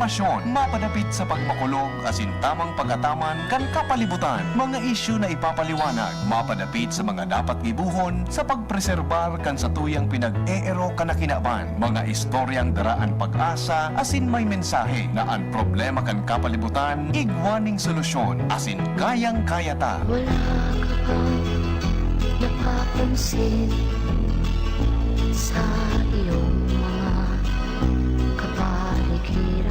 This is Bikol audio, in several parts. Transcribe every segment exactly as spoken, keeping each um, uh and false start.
Pasyon, mapadapit sa pagmakulog asin tamang pag-ataman kan kapalibutan. Mga isyu na ipapaliwanag, mapadapit sa mga dapat gibohon sa pagpreserbar kan satuyang pinag-eero kan kinaban. Mga istoryang dara an pag-asa asin may mensahe na an problema kan kapalibutan igwa ning solusyon asin kayang-kaya ta. Wala ka bang napapansin sa iyong mga kapaligiran?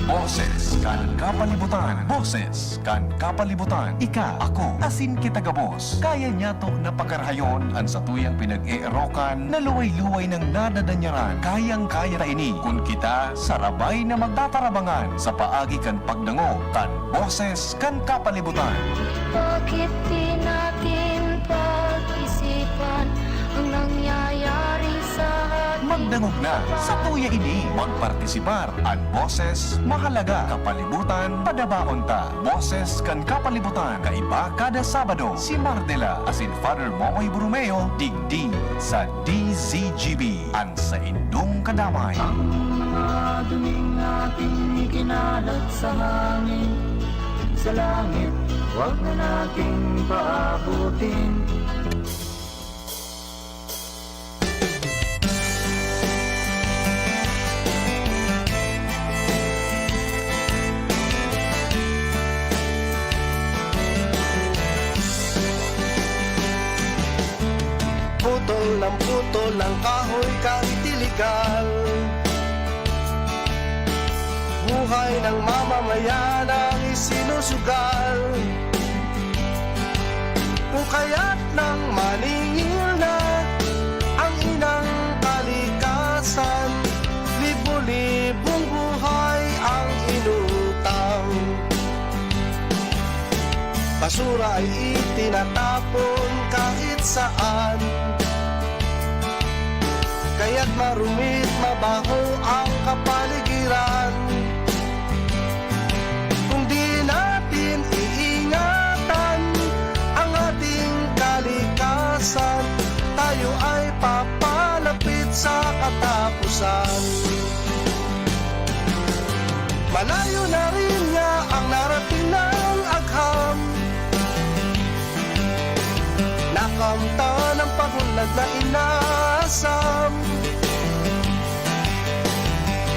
Boses kan kapalibutan. Boses kan kapalibutan. Ika, ako, asin kita gabos. Kaya niyato na pakarahayon an satuyang pinag-eerokan na luway-luway nang nadadanyaran. Kayang-kaya ta ini kun kita sarabay na magtatarabangan sa paagi kan pagdangog kan Boses kan kapalibutan. Bakit di natin pag-isipan ang nangyayari sa ating Magdangog na, sa tuya ini, magpartisipar. An boses, mahalaga, kapalibutan, padabaon ta. Boses kan kapalibutan, kaiba kada Sabado. Si Mardela asin Father Momoy Borromeo, digdi sa D Z G B. An saindong kadamay. Ang mga duming ating ikinalat sa hangin, sa langit, wag na nating paabutin. Putol ng putol ang kahoy kahit iligal. Buhay ng mamamayan ang isinusugal. Kung kaya't nang maningil na ang inang kalikasan, libo-libong buhay ang inutang. Basura ay itinatapon kahit saan. Kaya't marumit, mabaho ang kapaligiran. Kung di natin iingatan ang ating kalikasan, tayo ay papalapit sa katapusan. Malayo na rin nga ang narating ng agham. Nakamtan ang pag-unlad na inasam.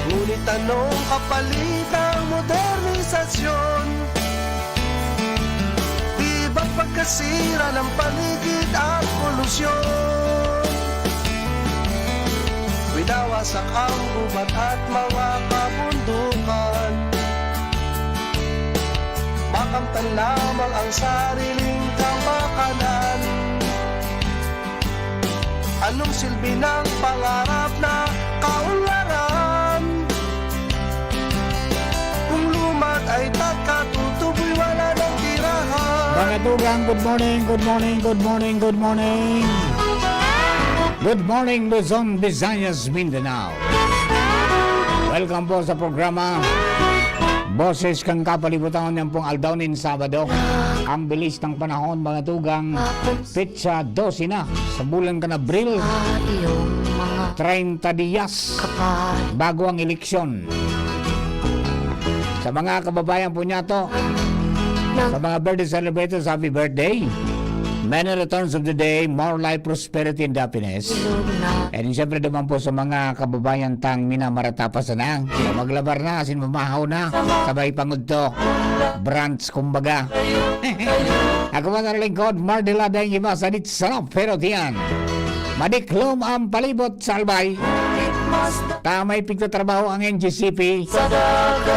Ngunit anong kapalit ng modernisasyon? Di ba't pagkasira ng paligid at polusyon? Winawasak ang gubat at mga kabundukan. Makamtan lamang ang sariling kapakanan. Anong silbi ng pangarap na kaunlaran? Kung lumad ay tagkatutuboy, wala nang tirahan. Mga tugang, good morning, good morning, good morning, good morning. Good morning, Luzon, Visayas, Mindanao. Welcome po sa programa Boses kan Kapalibutan, yan pong aldaw nin Sabado. Ang bilis ng panahon, mga tugang. Petsa dose na sa bulan kan Abril. Treinta diyas bago ang eleksyon. Sa mga kababayan po niyato, sa mga birthday celebrators, happy birthday. Many returns of the day, more life, prosperity, and happiness. And siyempre naman po sa mga kababayan tang minamarata pa sana. So, maglabar na, asin mamahaw na, sabay pangudto. Brunch, kumbaga. Ako man ang lingkod, Mardela, dahil iba sa dit sarap, pero tiyan. Madiklom ang palibot sa Albay. Tamay pigtatrabaho ang N G C P.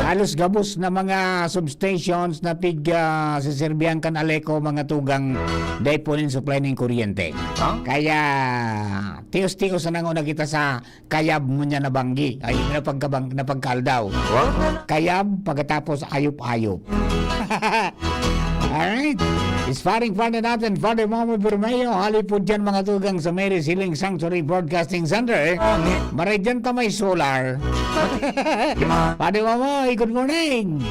Halos gabos na mga substations na pig, ah, siserbihan kan Aleco, mga tugang, dai po nin supply nin kuryente. Huh? Kaya, tios-tios na nango na kita sa kayab mo niya na banggi. Ay, napagkabang-, napagkaaldaw. What? Kayab, pagkatapos ayop-ayop. Alright. Sparring partner natin, Father Momo Bermeo, hali po dyan, mga tugang, sa Mary's Healing Sanctuary Broadcasting Center. Maray dyan ta may solar. Father Momo, good morning.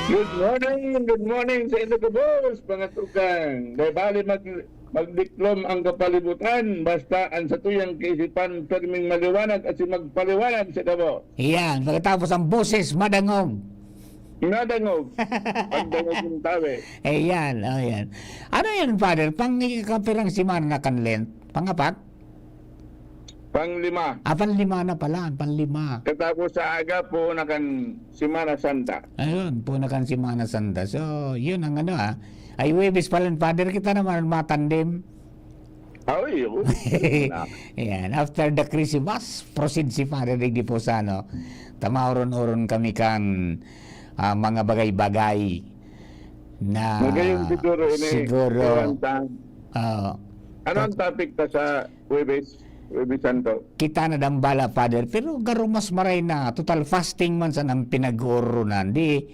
Good morning, good morning sa inyo, boss, mga tugang. Dahil bali mag-, magdiklom ang kapalibutan, basta ang satuyang kaisipan pirming maliwanag asin magpaliwanag sa kamo. Iyan, pagkatapos ang boses madangog. Madangog. Pagdangog ng tabi. Ayan, oh, yan. Ano yan, Father? Pang ikapirang semana na kan Lent? Pangapat? Panglima. Ah, panlima na pala, panlima. Katapos sa aga po na kan Semana Santa. Ayun, po na kan Semana Santa. So, yun ang ano, ah. Ay, Huwebes pala, Father, kita naman matandem. Ay, oo. Ayan, after the Christmas, proceed si Father Digdi Posano. Tamaoron-oron kami kan, ah, mga bagay-bagay na Magayon siguro ini, siguro, Kuya Anton. ah, Ano ang topic ta sa Huwebes, Huwebes Santo? Kita na dambala, Father, pero garo mas maray na, total fasting man san ang pinag-ooronan. Di,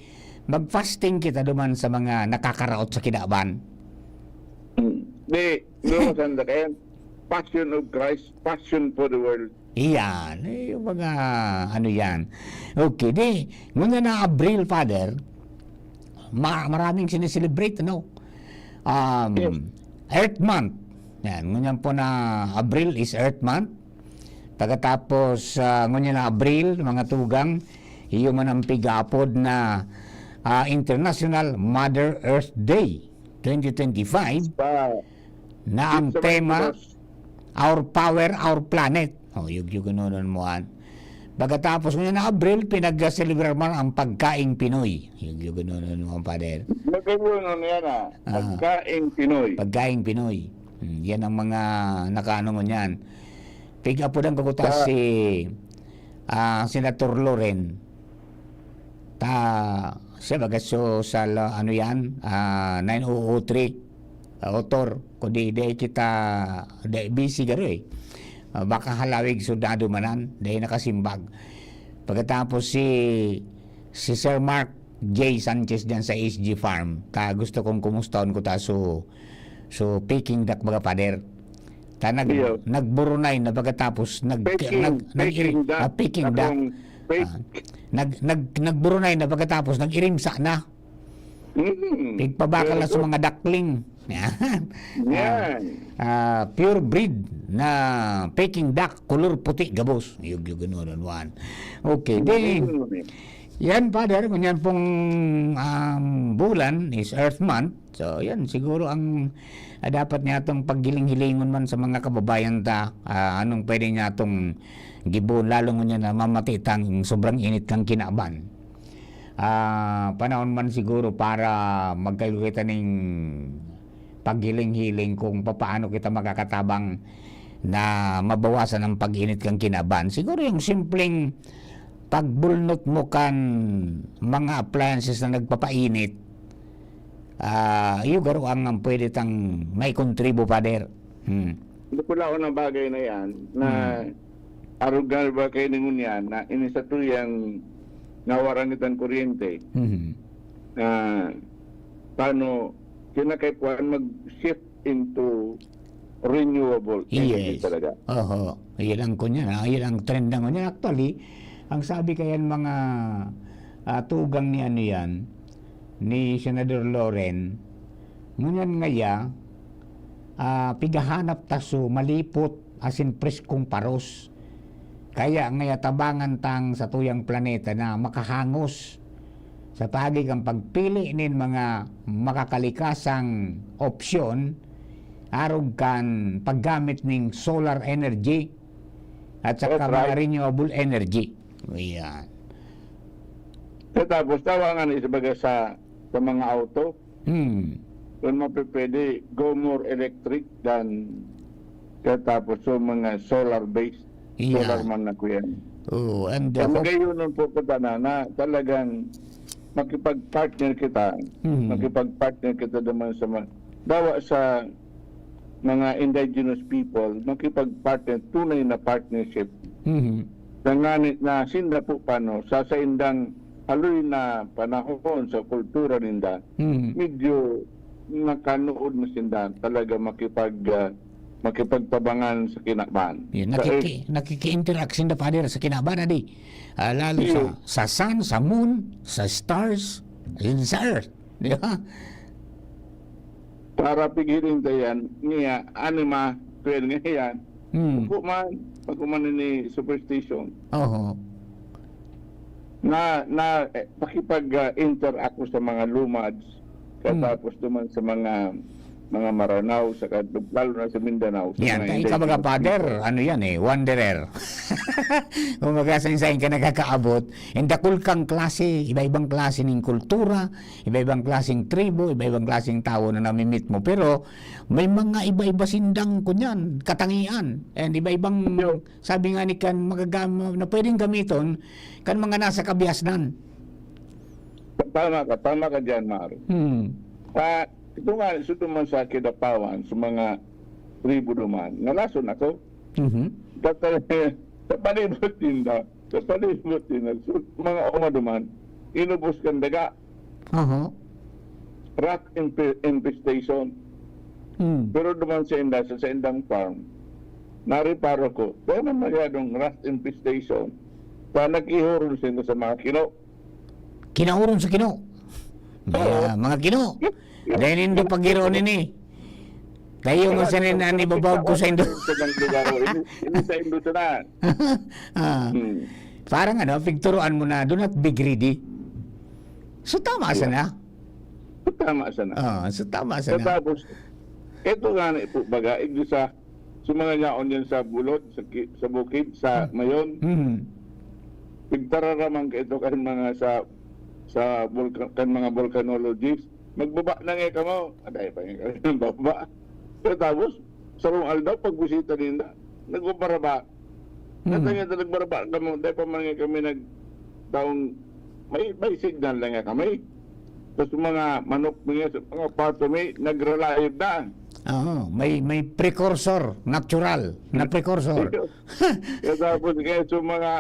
mag-fasting kita duman sa mga nakakaraot sa kinaban. Hmm. Di, Huwebes Santo, kaya Passion of Christ, Passion for the World. Iyan, eh, yung mga, ano yan. Okay, di, ngunyan na Abril, Father, ma-, maraming sineselebrate, ano? Um, Yes. Earth Month. Yan, ngunyan po na Abril is Earth Month. Pagkatapos, ah, ngunyan na Abril, mga tugang, iyo man ang pig-aapod na, ah, International Mother Earth Day twenty twenty-five, Pa, na ang Pizza tema, Matinos. Our Power, Our Planet. Oh, yugyugunonon mo an. Pagkatapos ngunyan na Abril, pinagselebrar man ang pagkaing Pinoy. Yugyugunonon mo, Father. Magayon yan, ah. Ah. Pagkaing Pinoy. Pagkaing Pinoy. Hmm, yan ang mga nakaano ngunyan. Pig-apodan ko kuta Sa si, ah, Senator Loren. Ta, siya baga so sa la-, ano yan, ah, nine oh oh three, ah, author, kundi di kita, di, busy garo eh. Ah, baka halawig soldado manan, di nakasimbag. Pagkatapos si, si Sir Mark J Sanchez dyan sa S G Farm, ta gusto kong kumustahon ko ta so, so Peking duck baga, Father. Ta nag-, Iyo. nagburunay na pagkatapos nag-, Peking, nag-, nag-iri-, Peking duck. ah, Peking duck. Akong fake. Ah, nag-, nag-, nagburunay na pagkatapos nag-irimsa na. Mm. Pigpabakal na sa Pero mga duckling. Yan. Yan. Ah, ah, pure breed na Peking duck, kulor puti gabos. Yug, yug, ano, ano, ano. Okay, di, Mm. yan, Father, ngunyan pong, um, bulan is Earth Month. So, yan, siguro ang, ah, dapat niyatong paghiling-hilingon man sa mga kababayan ta, ah, anong pwede niyatong gibohon, lalo ngunyan na mamati tang sobrang init kan kinaban. Ah, panahon man siguro para magkaigwa kita ning paghiling-hiling kung papaano kita makakatabang na mabawasan ang pag-init kan kinaban. Siguro yung simpleng pagbulnot mo kan mga appliances na nagpapainit, ah, iyo garo ang, ang pwede tang maikontribo, Father. Hmm. Dakulaon na bagay na yan na Hmm. arugal ba kayo ningon yan na ini sa tuyang nawaran kitang kuryente. Mhm. Ah, paano kinakaipuhan mag-shift into renewable energy Yes. talaga? Oho. Iyan ang kunyan, ah. Iyan ang trend na ngunyan. Actually, ang sabi kayan mga, ah, tugang ni ano yan, ni Senador Loren, ngunyan ngaya, ah, pighahanap ta so malipot asin preskong paros. Kaya ngaya tabangan tang satuyang planeta na makahangos sa paagi kan pagpili nin mga makakalikasang opsyon arog kan paggamit ning solar energy at saka That's mga right. renewable energy. Ayan. Tapos, tawa nga na isa baga sa, sa mga auto, Hmm. kung mapipwede, go more electric than katapos so mga solar-based, Yeah. solar man na kuyan. Oo, and, So, uh, magayon po kita na, na talagang makipag-partner kita, Mhm. makipag-partner kita naman sa ma-, dawa sa mga indigenous people, makipag-partner, tunay na partnership. Mhm. Tanganing na sinda po pano, sa saindang haloy na panahon sa kultura ninda, Mhm. medyo nakanood na sinda talaga makipag-, ah, makipagtabangan sa kinaban. Yun, Sa nakiki-, earth. nakiki-interact sinda, Father, sa kinaban, adi. Ah, lalo sa, Iyo. sa sun, sa moon, sa stars, yun sa earth. Di ba? Para pigirin ta yan, niya, anima, kaya nga yan. Hmm. Ako man, ako man ini superstition. Oho. Na, na, eh, pakipag, ah, interact ko sa mga lumads, Hmm. katapos naman sa mga, mga Maranao, sa kad-, lalo na sa Mindanao, sa Yan, mga kaya ikaw indigenous mga father, people. Ano yan eh, wanderer. Kumbaga, sa insan ka nakakaabot, and dakul kang klase, iba-ibang klase ning kultura, iba-ibang klaseng tribo, iba-ibang klaseng tawo na nami-meet mo. Pero may mga iba-iba sindang, kunyan, katangian. And iba-ibang, Yo. Sabi nga ni kan, magagam-, na pwedeng gamiton kan mga nasa kabiasnan. Tama ka, tama ka diyan, Mar. Hmm. Ah, ito nga, ito naman sa Kidapawan, sa mga tribo naman, nalason ako. Mhm. Sa, sa palibot ninda, sa palibot ninda, so, mga oma naman, inubos kan daga. Aha. Rat inf-, infestation. Hmm. Pero duman sa inda, sa, sa indang farm, nareparo ko, kaya na masyadong rat infestation, pa nag-ihurol sila sa mga kino. Kinaurong sa kino. Oo. Mga, mga kino. Yep. Yep. Dahil hindi Yep. pag-iro nini. Tayo nga Wala sa nin-, nang nanibabaw ko sa indo. Sa ibang lugar, o, ini, ini sa indo sana. Ah. Hmm. Parang ano, pigturuan mo na, "Do not be greedy." So, tama Yeah. sana. So, tama sana. Ah, so, tama So, sana. tapos, eto nga na po, baga, igdi sa, sa mga yaon yan sa bulod, sa ki-, sa bukid, sa Hmm. Mayon. Hmm. Pigtararaman ka ito kan mga sa, sa volca-, kan mga volcanologist. "Magbaba na nga kamo." Aday pa nga kami nagbaba. Pagkatapos, sarong aldaw, pagbisita ninda, nagbabaraba. Hmm. At nga nagbaraba kamo, dahil pa man nga kami nag-, taong may, may signal na nga kami. Tapos mga manok, mga, mga pato, may nagralayog na. Oo, may, may precursor, natural na Hmm. precursor. Tapos kaya sa mga,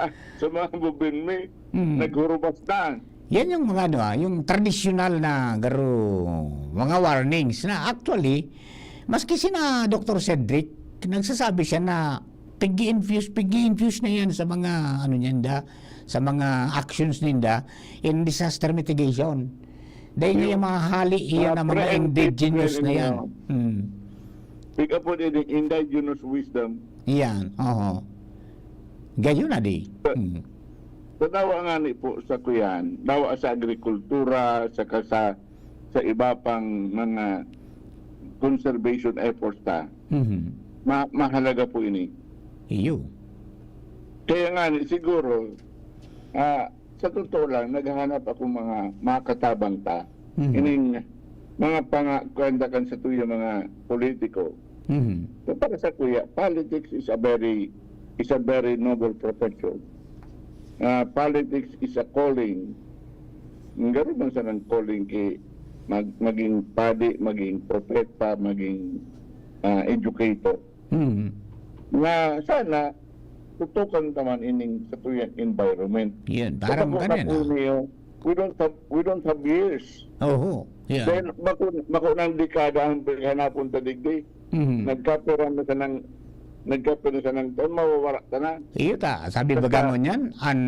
sa mga bubin, may Hmm. naghurubas na. Yan yung mga, ano, ah, yung tradisyonal na garo, mga warnings na actually, maski sina Doktor Cedric, nagsasabi siya na pigi-infuse, pigi-infuse na yan sa mga, ano niyan da, sa mga actions ninda in disaster mitigation. Dahil Yung yung mga hali, iyan mga ang mga pre-emptive iyan na mga yan. Hmm. Pick up po din yung indigenous wisdom. Iyan, oho. Gayon na di. Sa, Hmm. sa dawa nga ni po sa kuyan, dawa sa agrikultura, sa kasa-, sa iba pang mga conservation efforts ta, Mhm. ma-, mahalaga po ini. Iyo. Kaya nga ni, siguro, ah, sa totoo lang, naghahanap ako mga, mga katabang ta. Mhm. Ining mga panga-, kwenta kan sa tuya mga politiko. Mhm. So, para sa kuya, politics is a very, is a very noble profession. Ah, politics is a calling. Ang garo man sanang calling ki mag-, maging padi, maging propeta, maging, ah, educator. Mm. Nga sana tutukan ta man ining satuyang environment. Yun, parang Kapag ganun, na po ah. niyo, we don't have, we don't have years. Oho, yeah. Then, bako, bako ng dekada ang paghanapon ta digdi. Mhm. Nagkapira na sanang, nagkapira na sanang taon, mawawara ta na. Iyo ta, sabi Basta baga mo niyan, an,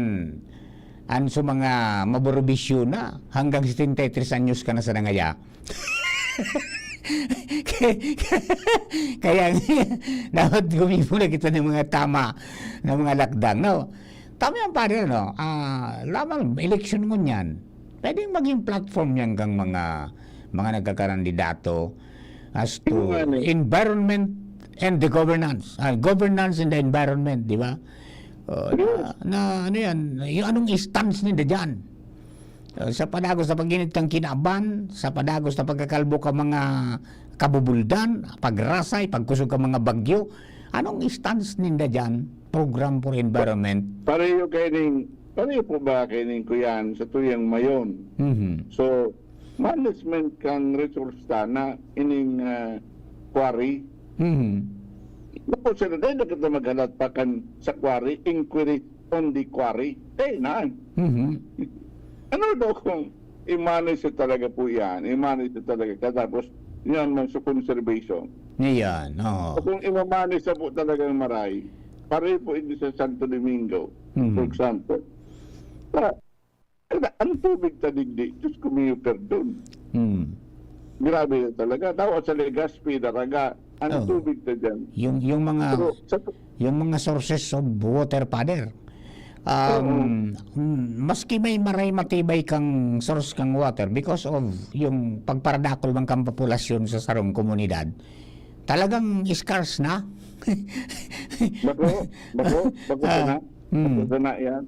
an sa mga maburubisyo na, hanggang setenta y tres anyos ka na sa nangaya. Kaya, dapat gumibo na kita ng mga tama na mga lakdang, no? Tama yan, pare, no? Ah, lamang, eleksyon ngunyan, pwedeng maging platform yan kang mga, mga nagkakandidato as to Yung ano eh. environment and the governance. Ah, governance and the environment, di ba? Oh, na, Yes. na, ano yan, yung anong stance ninda dyan? Uh, sa padagos sa pag-init kang kinaban, sa padagos sa pagkakalbo ka mga kabubuldan, pagrasay, pagkusog ka mga bagyo, anong stance ninda dyan? Program for environment? Pareho kay ning, pareho po ba kay ning kuyan sa tuyang mayon? Mhm. So, management kang resource ta na ining, ah, quarry. Mhm. Naku, sir, dahil na kita maghalat pa kan sa quarry, inquiry on the quarry. Dahil na. Mhm. Ano daw kung i-manage sa talaga po yan? I-manage sa talaga. Katapos, yan man sa conservation. Yan, oo. O kung i-manage sa po talagang maray, pare po hindi sa Santo Domingo, Mhm. for example. Sa Kaya ang tubig ta digdi, Diyos ko, mayo perdon. Hmm. grabe na talaga. Daw sa Legazpi, Daraga, ang Oh. tubig na dyan. Yung, yung mga, Pero sa yung mga sources of water, Father. Oo. Um, mm, maski may maray matibay kang source kang water because of yung pagparadakol man kang populasyon sa sarong komunidad, talagang scarce na. Bako, bako, bako Ah, sana. Bako mm. sana yan.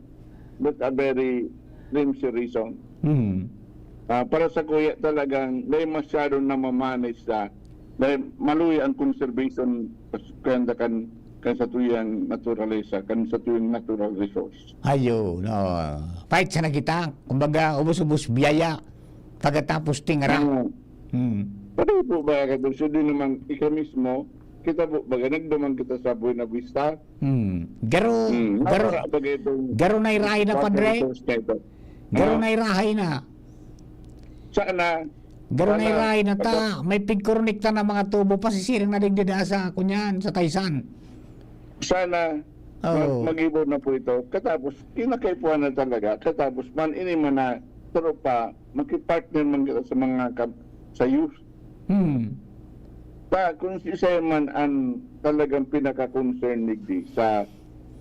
That's a very flimsy reason. Mm. Ah, para sa kuya talagang may masyadong namamanage na, may maluya ang conservation kaya kan, kan sa tuyang naturalesa, kan sa tuyang natural resource. Ayun, oo. Fight sana kita. Kumbaga, ubos-ubos biyaya. Pagkatapos tingra. Mm. Hmm. Pati po ba, Kadulce, di naman ika mismo, kita po, baga, nagduman kita sa Buena Vista. Hmm. Garo, Hmm. garo, Napara, baga itong garo na irahay na, Padre. Garo Ah. na irahay na. Sana. Garo na Sana. irahay na ta. Pag- May pigkornik ta na mga tubo, pasisiring na digdi daa sa, kunyan, sa Taysan. Sana, Oo. mag-, mag-ibon na po ito. Katapos, kinakaipuhan na talaga. Katapos, man, ini man na, pero pa, makipartner man kita sa mga kab-, sa youth. Hmm. Pa, kung si Simon ang talagang pinaka-concern digdi sa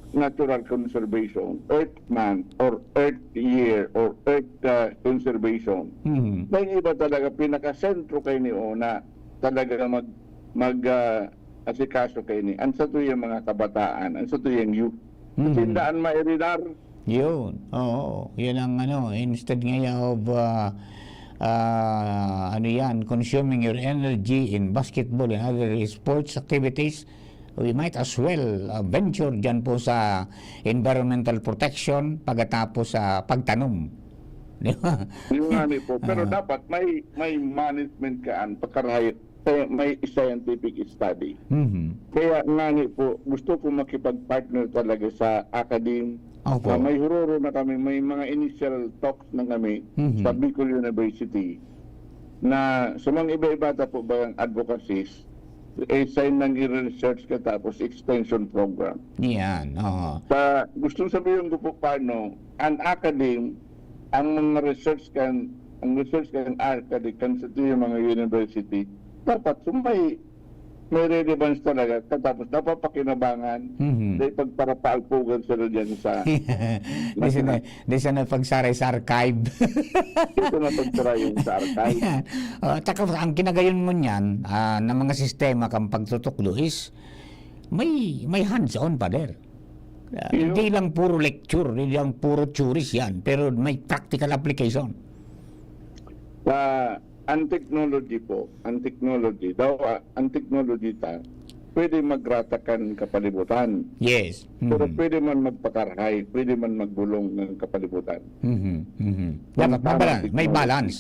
natural conservation, Earth Month, or Earth Year, or Earth, ah, Conservation, Hmm. may iba talaga pinaka-sentro kaini o na talaga mag, mag, ah, asikaso kaini. Ang sa tuyang mga kabataan, ang sa tuyang youth. Hmm. Sindaan mairidar. Yun, oo. Yun ang ano, instead ngayon of, ah, ah, ano yan, consuming your energy in basketball and other sports activities, we might as well, ah, venture dyan po sa environmental protection pagkatapos sa pagtanom. Di ba? Yun nga ni po. Pero Ah. dapat may, may management kaan, pagkarahay, may scientific study. Mhm. Kaya nga ni po, gusto ko makipag-partner talaga sa academe. Opo. Ah, may huroro na kami, may mga initial talks na kami Mhm. sa Bicol University na sa mga iba-iba ta po bang advocacies, eh, sign ng i-research ka tapos extension program. Yan, oo. Sa, gustong sabihin ko po paano, ang academe, ang mga research kan, ang research kan academe, kan sa tuyang mga university, dapat sumay may relevance talaga, katapos napapakinabangan, Mhm. dahil pagparapaalpugan sila dyan sa Di sana, di sana pagsaray sa archive. Ito na pagsaray sa archive. Yan. Oh, tsaka ang kinagayon mo niyan, ah, ng mga sistema kang pagtutukdo is may, may hands-on, Father. Ah, Iyo. Hindi lang puro lecture, hindi lang puro theories yan, pero may practical application. Sa, ang technology po, ang technology, daw, ah, ang technology ta, pwede magrata kan kapalibutan. Yes. Pero Mhm. pwede man magpakarahay, pwede man magbulong ng kapalibutan. Mhm, mhm. Kung Dapat tama mabalan-, may technology. balance.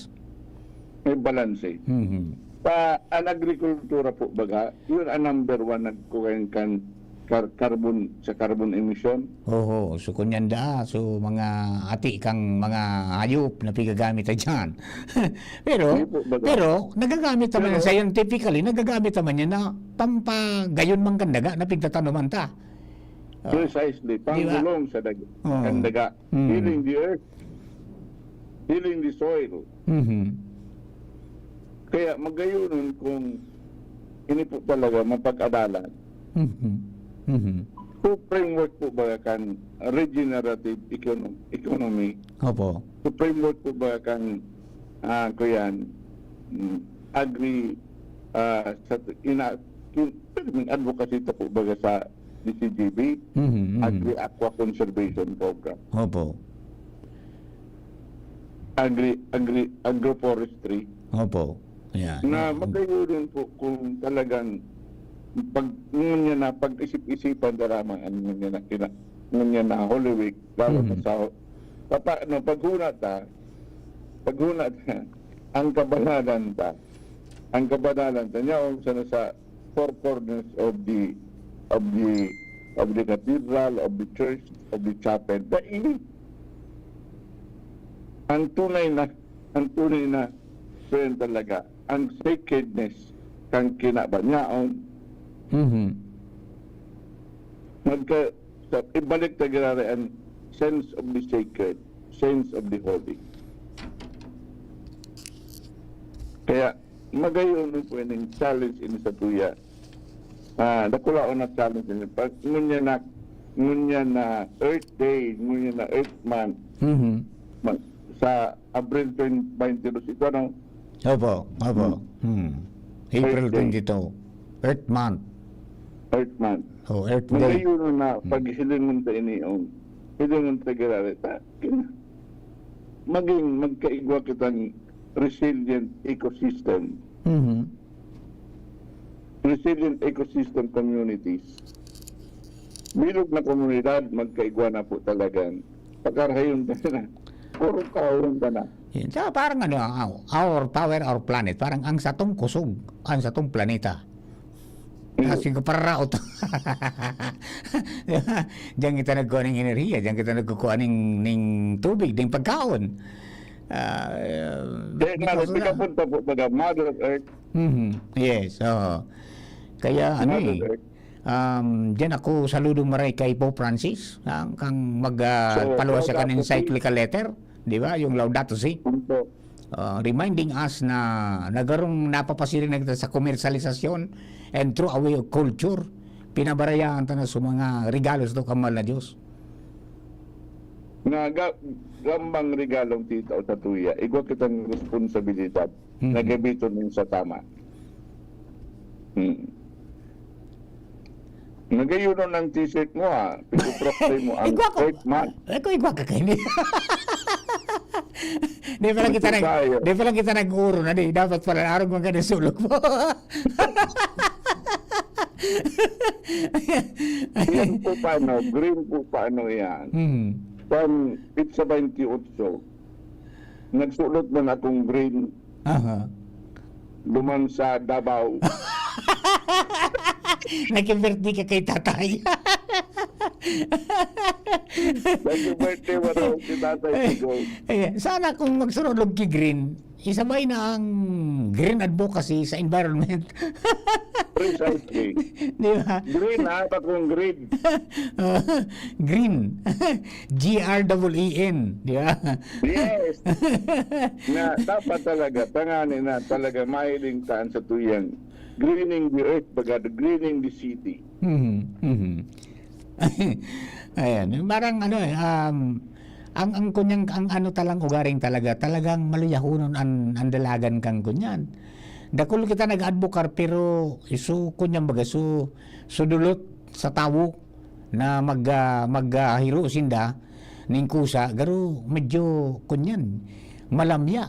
May balance eh. Mhm. Pa, ang agrikultura po, baga, yun ang number one nagkukain kan kar-, carbon, sa carbon emission. Oho, so kunyan da, so mga ati kang mga hayop na pigagamit na dyan. Pero, Hindi po, baga. pero nagagamit naman Pero yan scientifically, nagagamit naman yan na pampagayon man kan daga na pigtatanuman ta. Oh. Precisely, Di ba? panggulong sa daga, Oo. kan daga, Mm. healing the earth, healing the soil. Mhm. Kaya magayonon kung ini po talaga mapag-adalan. Mhm. Mhm. Kung framework po ba kan regenerative econo-, economy? Opo. Kung framework po ba kan, ah, kuyan, mm, agri, ah, sa ina-, kin-, advocacy ta po ba sa D C G B, Mhm, mhm. Agri-Aqua Conservation Program. Opo. Agri-, agri-, agroforestry. Opo. Yan. Na magayon po kung talagang pag, ngunyan na, pag-isip-isipan na lamang ang ngunyan na kina-, ngunyan na Holy Week, lalo na Mhm. sa, papa-, no, paghuna ta, paghuna ta, ang kabanalan ta, ang kabanalan ta, niya, kung sana sa four corners of the, of the, of the cathedral, of the church, of the chapel. Dahil ang tunay na, ang tunay na friend talaga, ang sacredness kan kinabanyaon. Mhm. Magka-, sa, ibalik ta giraray ang sense of the sacred, sense of the holy. Kaya, magayon po ining challenge ini sa tuya. Ah, dakulaon na challenge ini. Pag ngunyan na, ngunyan na Earth Day, ngunyan na Earth Month, Mhm. ma-, sa Abril twenty twenty-two, ito, ano? Opo, opo. Hmm. Hmm. April Earth Day. twenty-two. Earth Month. Earth Month. Oh, Earth Day. Magayon na Hmm. paghilingon ta ini, oh. Hilingon ta giraray ta. Maging magkaigwa kitang resilient ecosystem. Mhm. Resilient ecosystem communities. Bilog na komunidad, magkaigwa na po talagang pagkarahayon ta na. Puro kahayon ta na. Yun. Tsaka parang ano, our, our power, our planet. Parang ang satong kusog, ang satong planeta. Yun. Kasi ko pararaot. Di ba? Diyan kita nagkuha ng enerhiya, diyan kita nagkukuha ng, ng tubig, ng pagkaon. Ah, eh, Then, because ano, of that. Pagkapunta po, baga, Mother Earth. Mhm. Yes, oo. Kaya, ano Mother eh, Earth. um, diyan ako saludo maray kay Pope Francis, ah, kang mag, ah, So, paluwas siya kan Pope Francis. Encyclical letter, di ba? Yung Laudato Si. Opo. Ah, reminding us na, na garong napapasiring na kita sa komersalisasyon and through a way of culture, pinabarayaan ta na sa mga regalo sa kan mahal na Diyos. Nga ga-, gambang regalong titao sa tuya, igwa kitang responsibilidad Mhm. na gamiton nin sa tama. Hmm. Nagayunon ang t-shirt mo, ha? Pinoproclaim mo ang Igwa ko. Earth Month. Eh, kung igwa ka kaini. Di pa lang kita nag-, Tayo. Di pa lang kita nag-uuro na, di. Dapat pala, arog man ka na sulog mo. Yan po paano, green po paano yan. Hmm. Pan, pizza twenty-eight. Nagsulot man akong green. Aha. Duman sa Davao. Naging birthday ka kay tatay. Naging birthday mo daw si Tatay Ay, Digong. Ay, sana kung magsurulog ki green, isabay na ang green advocacy sa environment. Precisely. Di ba? Green, ha? Bakong green. Green. G R E E N, di ba? Yes. Na dapat talaga, tangani na talaga mahiling taan sa tuyang greening the earth, baga, the greening the city. Mhm, mhm. Ayan, yung parang ano eh, um, ang, ang kunyang, ang ano talang ugaring talaga, talagang maluyahonon an, an dalagan kang kunyan. Dakul kita nag-advocate, pero isu kunyan baga, su, sudulot sa tawo na mag, ah, mag, ah, hiro sinda ning kusa, garo medyo kunyan, malamya.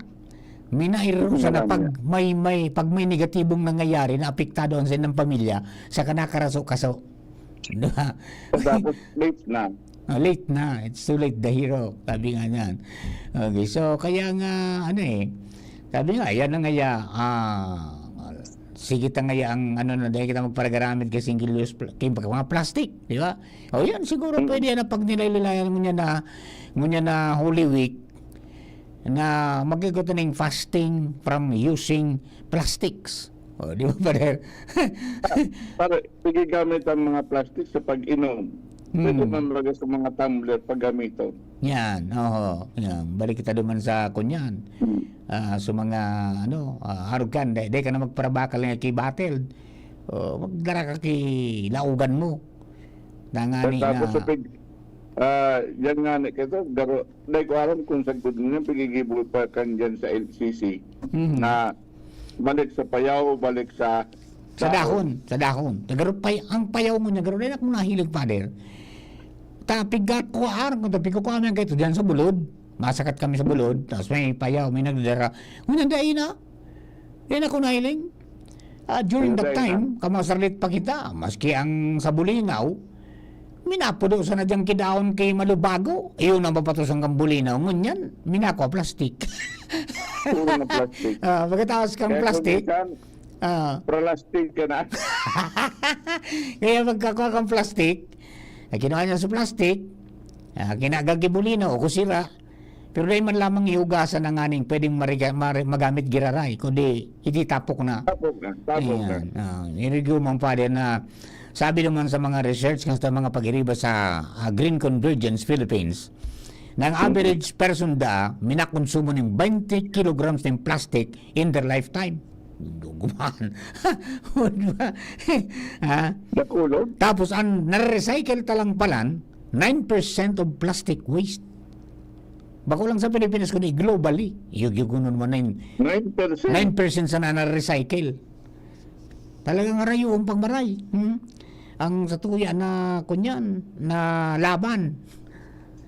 Minairo sana pag Malamya. may, may, pag may negatibong nangyayari na apektado ang saindang pamilya, saka nakaraso-kaso. Di ba? Tapos late na. Ah, late na. It's too late, the hero. Sabi nga niyan. Okay, so kaya nga, ano eh, sabi nga, yan na nga ya, ah, sige ta nga ya ang, ano na, dahil kita magparagaramit kay single use pla-, kay mga plastic, di ba? O yan, siguro Mm. pwede yan ang pagnilay-lilayan mo niya na, mo niya na Holy Week, na mag-igot na yung fasting from using plastics. O, di ba, brother? Para, sige, gamit ang mga plastic sa pag-inom. Pwede Hmm. man baga sa mga tumbler paggamiton. Yan, oho. Yan. Balik kita duman sa kunyan. Hmm. Ah, sa mga, ano, ah, arugan, dai, dai ka na magparabakal nga ki bottled. O, magdara ka ki laugan mo. Tangani Tapos na sa pig-, ah, yan nga na, ito, garo-, dai ko alam kung sagkod mo yan, pigigibo pa kan dyan sa L C C Mhm. na balik sa payaw, balik sa Sa dahon. dahon, sa dahon. Garo pay-, ang payaw mo niya, garo, dai na akong nahilig, Father. Ta, pigkat ko, aram ko, ta, pigkukuha mo yan kaito, dyan sa bulod. Masakat kami sa bulod, tapos may payaw, may nagdadara. Ngunyan, dai na. Yan ako nahiling. Ah, during Yung that dai na. time, kamasarlit pa kita, maski ang sa Bulinaw, minapudo sana dyan kidaon kay Malubago. Iyon ang mapatusan kang Bulinaw. Ngunyan, minako plastic. Puro na plastic. Ah, pagkatapos kang Kaya kung plastic, minsan, ah. Pralastic ka na. Kaya pagkakuha kang plastic, ay kinuha niya sa plastic, ah, kinagag ki Bulinaw o kusira, pero dai man lamang ihugasan na nganing pwedeng mariga-, mari-, magamit giraray, kundi ititapok na. Tapok na, tapok na. Ayan, ah, irigyo, Mang Father, na sabi naman sa mga research, kan sa mga pag-iriba sa, ah, Green Convergence Philippines, na ang Mm. average person da, minakonsumo ning twenty kilograms nin plastic in their lifetime. Duguman. O, di ba? Ha? Dakulon? Tapos, ang nare-recycle ta lang palan, nine percent of plastic waste. Bako lang sa Pilipinas, kundi globally. Yug-yugunon mo na yun. Nine percent? Nine percent sana na-recycle. Talagang harayo ang pagmaray. Hmm? Ang satuya na, kunyan, na laban.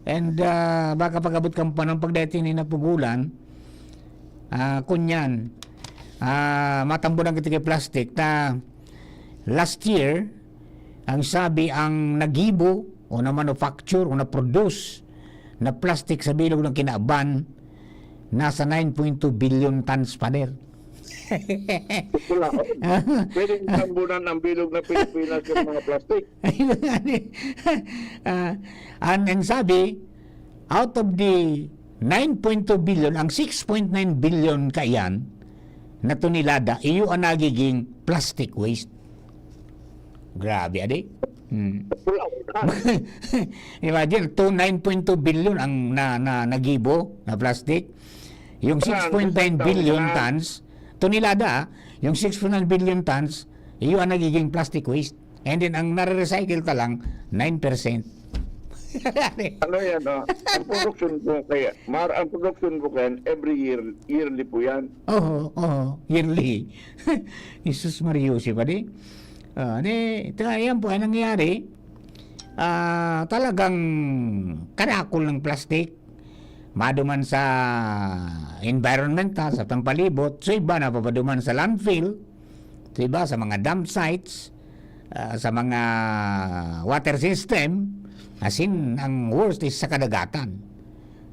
And, ah, baka pag-abot kang panahon, pagdating ni napugulan, ah, kunyan, ah, matambunan kita kay plastic na last year, ang sabi, ang nagibo o na-manufacture o na-produce na plastic sa bilog ng Kinaban, nasa nine point two billion tons, Father. Wala, oh. Pwedeng tambunan ang bilog na Pilipinas yung mga plastic. Ayun nga ni. Ah, ang, ang sabi, out of the nine point two billion, ang six point nine billion kaiyan na tonelada, iyo ang nagiging plastic waste. Grabe, adi. Hmm. Wala, wala. Imagine, to nine point two billion ang na, na nagibo na plastic. Yung Saan? six point nine billion Saan? Tons, tonelada, ah, yung six point nine billion tons, iyo ang nagiging plastic waste. And then, ang nare-recycle ta lang, nine percent. Ano yan, oh? Ang production ko kaya, mar, ang production ko kaya, every year, yearly po yan. Oo, oo, yearly. Jesus Mario, si Padi. Ah, di, ito, ayan po, ang nangyayari, ah, talagang kadakol ng plastic. Maduman sa environment, ha, sa pampalibot. So, iba napapaduman sa landfill. So, iba sa mga dump sites, ah, sa mga water system. As in, ang worst is sa kadagatan.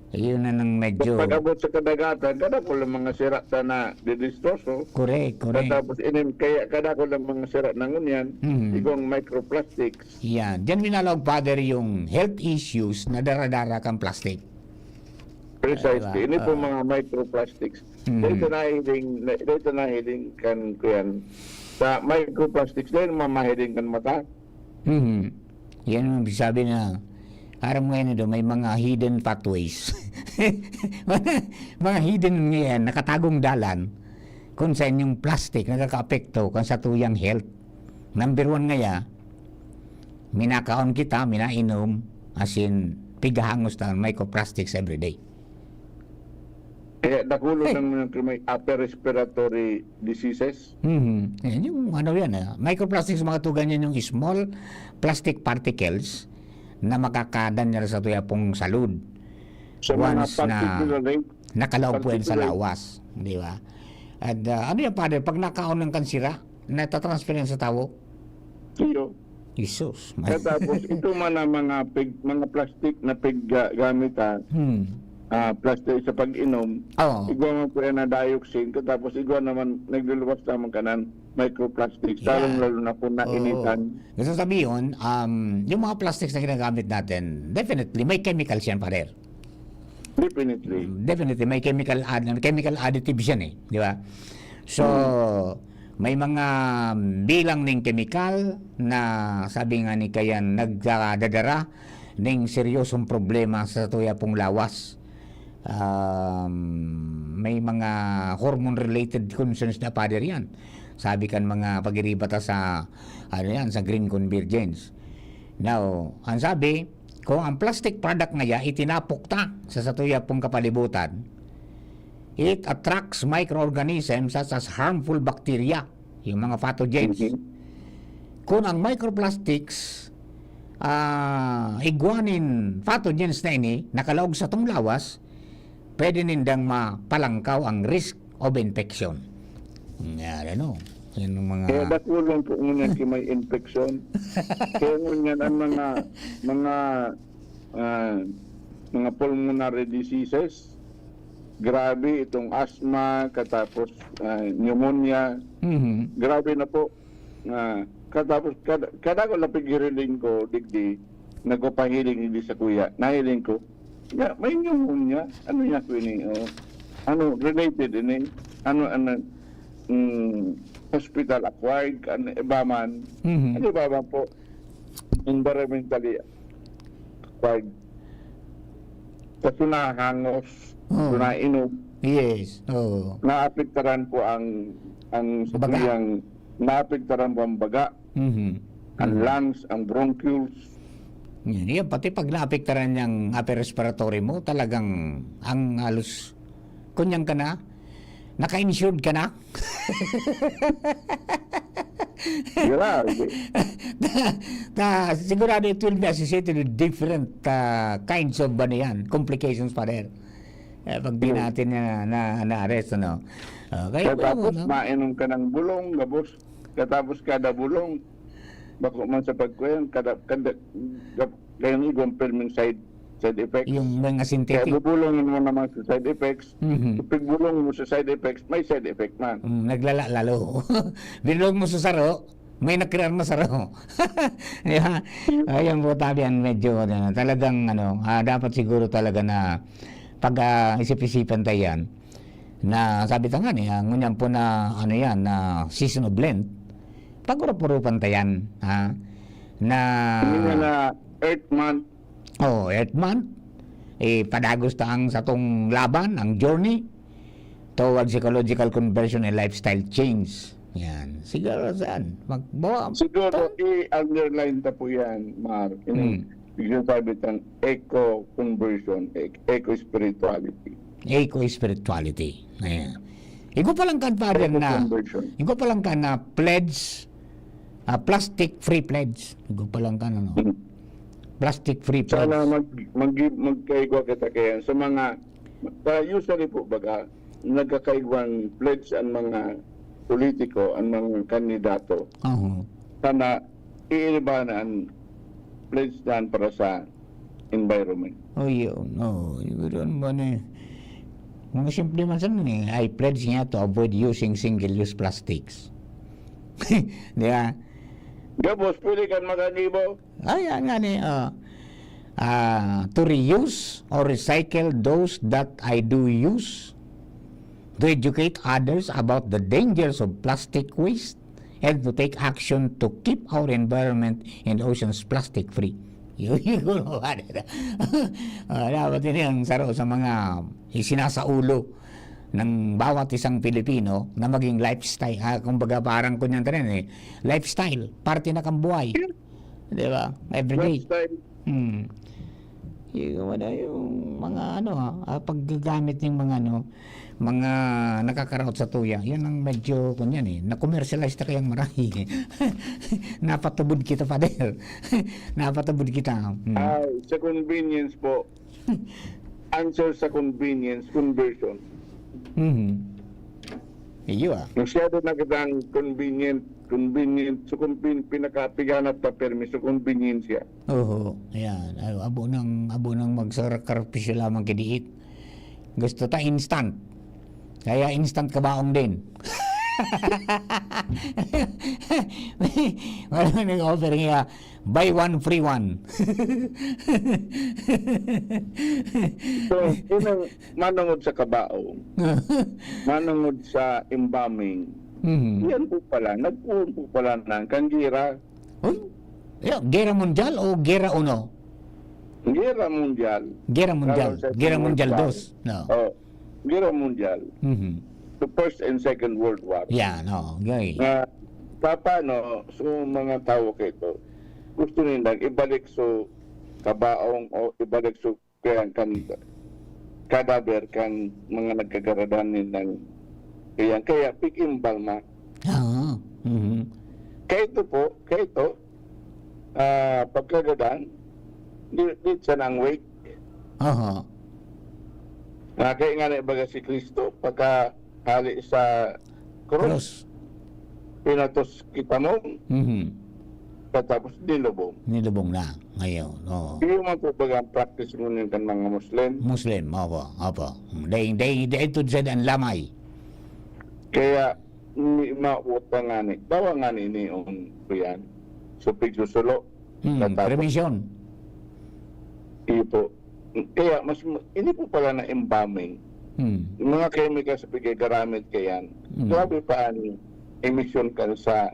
Yun na nang medyo Pag-abot sa kadagatan, kada po lang mga sira ta na didistroso. Correct, correct. Tapos inim, kaya kada ko lang mga sira na ngunyan, Mhm. igong microplastics. Yan. Diyan minalaog, Father, yung health issues na daradara kang plastic. Precisely. Diba? Ini po Ah. mga microplastics. Mhm. Dahil ito nahiling, dahil ito nahiling kan, kuyan. Sa microplastics, dahil mamahiling kan mata. Mhm. Yan ang ibig sabi na, aram ngayon ito, may mga hidden pathways. Mga hidden ngayon, nakatagong dalan kung saan yung plastic nakakaapekto kan satuyang health. Number one ngaya, minakaon kita, minainom, as in, pigahangos na microplastics everyday. Kaya dakulo lang yung may upper respiratory diseases. Mhm. Yan yung ano yan, ah. Microplastics, mga tugan yan, yung small plastic particles na makakadan niya sa tuya pong salud. Sa mga Once na particularly, nakalaog po yan sa particular- lawas, di ba? At ah, ano yan, Father? Pag nakaon ng kansira, natatransfer yan sa tawo? Iyo. Jesus. Katapos, ito man ang mga pig, mga plastic na piggamit ha, Hmm. ah, plastic sa pag-inom, Oo. igwa man po yan na dioxin, katapos igwa naman, nagluluwas naman ka ng microplastics, Yeah. lalong-lalo na kung Oo. nainitan. Gusto sabihin, um, yung mga plastics na ginagamit natin, definitely, may chemicals yan, Father. Definitely. Definitely, may chemical add-, chemical additives yan eh, di ba? So, may mga bilang ning chemical na sabi nga ni Kayan nagdadara ning seryosong problema sa tuya pong lawas. Um, may mga hormone-related concerns na, Father, yan. Sabi kan mga pag-iribata sa, ano yan, sa green convergence. Now, ang sabi, kung ang plastic product ngaya itinapok ta sa satuya pong kapalibutan, it attracts microorganisms such as harmful bacteria, yung mga pathogens. Mhm. Kung ang microplastics, ah, igwa nin pathogens na ini, nakalaog sa tong lawas, pwede nindang mapalangkaw ang risk of infection. Yan, ano? Yan ang mga Kaya dakulon po ngunyan ki may infection. Kaya ngunyan ang mga, mga, ah, mga pulmonary diseases, grabe itong asthma, katapos, ah, pneumonia, Mhm. grabe na po. Ah, katapos, kada, kada ko lapig hiriling ko, digdi, nagpapahiling hindi sa kuya, nahiling ko, ya, may pneumonia. Ano niya ko ini? Oh. Ano, related ini? Ano, ano, mm, hospital acquired, ano, iba man. Mhm. Ano iba man po? Environmentally acquired. Sa sunahangos, Oo. sunainom, Yes, oo. Naapektaran po ang, ang sa Baga. tuyang, naapektaran po ang baga, Mhm. ang Mhm. lungs, ang bronchioles. Yan, yan. Pati pag naapektaran yung upper respiratory mo, talagang ang halos, kunyang ka na, naka-insured ka na. Grabe. Na, na, sigurado it will be associated with different ah, kinds of ano yan, complications, Father. Eh, pag di Hmm. natin na, na, na-arrest, ano. Ah, kaya wala mo, Katapos, no? mainom ka ng bulong, gabos. Katapos kada bulong, bako man sa pagkuyan, kada, kada, gab- kaya yung igong perming side, side effects. Yung mga Kaya synthetic. bubulong mo naman sa side effects. Mhm. Pag bulong mo sa side effects, may side effect man. Mm, naglala lalo. Binulong mo sa saro, may nakrear na saro. Di ba? Ayan po, tabi, yan medyo, ano, talagang, ano, ah, dapat siguro talaga na pag ah, isip-isipan tayo yan. Na sabi ta nga niya, ngunyan po na, ano yan, na season of Lent, pag-urup-urupan ta yan, ha? Na, Hindi nga na Earth Month, oh, Earth Month, eh, padagos ta ang satong laban, ang journey towards ecological conversion and lifestyle change. Yan. Siguro saan? Magbawa. siguro i-underline ta po yan, Mar. Hmm. Yung sinasabi tang eco-conversion, e- eco-spirituality. Eco-spirituality. Ayan. Igo pa lang kan, Father, na, Eco-conversion. igo pa lang kan na pledge, ah, plastic-free pledge. Igo pa lang kan, ano, Hmm. plastic-free pledge. Sana mag, mag, magkaigwa kita kaya sa mga, sa usually po baga, nagkakaigwang pledge ang mga politiko, ang mga kandidato. Oo. Sana iiba na ang pledge dyan para sa environment. Oh, yun. Oh, siguro ano ba na eh. Mga simple man sana eh. I pledge nga to avoid using single-use plastics. Di ba? Gabos, pwede kan mag-anibo. Ay, yan nga ni, ah, ah, to reuse or recycle those that I do use, to educate others about the dangers of plastic waste, and to take action to keep our environment and oceans plastic free. Yun, yun, yun. Ah, dapat yun yung saro sa mga isinasaulo ng bawat isang Pilipino na maging lifestyle. Ah, kumbaga, parang kunyan ka rin eh. Lifestyle, parte na kang buhay. Di ba? Everyday. Lifestyle. Hmm. Yung, ano, yung mga ano, ha, ah, paggagamit ng mga ano, mga nakakaraot sa tuya, yan ang medyo, kunyan eh, na-commercialize na kayang marami. Napatubod kita, Father. Napatubod kita. Hmm. Ah, sa convenience po, answer sa convenience, conversion. Mhm. Iyo ah. Masyado na kitang convenient, convenient, so kung pin, pinakapiganat pa permi, so convenience siya. Oho, ayan. Ay, abo nang, abo nang magsakripisyo lamang kidiit. Gusto ta instant. Kaya instant kabaong din. Wala nang offer nga, buy one, free one. So, yun ang manungod sa kabaong, manungod sa embalming. Mhm. Yan po pala, nagpuon po pala ng kangira. Uy, yeah, Gera Mundial o Gera Uno? Gera Mundial. Gera Mundial. Second Gera World Mundial War. Dos. No. Oh, Gera Mundial. Mhm. The First and Second World War. Yeah, no. Okay. Na paano so mga tawo kay ito gusto nilang ibalik so kabaong o ibalik so kaya kan cadaver kan mga nagkagaradan nilang kaya kaya pig-imbal na. Ah. Mhm. Kaya ito po, kaya ito, ah, pagkagadan, di, di siya nang wake. Aha. Na kaya nga na ibaga si Kristo, pagka hali sa krus, Cross. pinatos kita mo, Mhm. katapos nilubong. Nilubong na. Ngayon. Oo. Iyo man po baga ang practice mo niyan kan mga Muslim. Muslim, opo, opo. They, they, they to said ang lamay. Kaya, ni, maabot pa nga ni, bawa nga ni ini on ko yan. So, pigsusulo. Hmm, Katapos- cremation. Iyo po. Kaya, mas, ini po pala na embalming. Hmm. Yung mga chemical sa pigagaramit kayan, Mm. grabe pa ang emission kan sa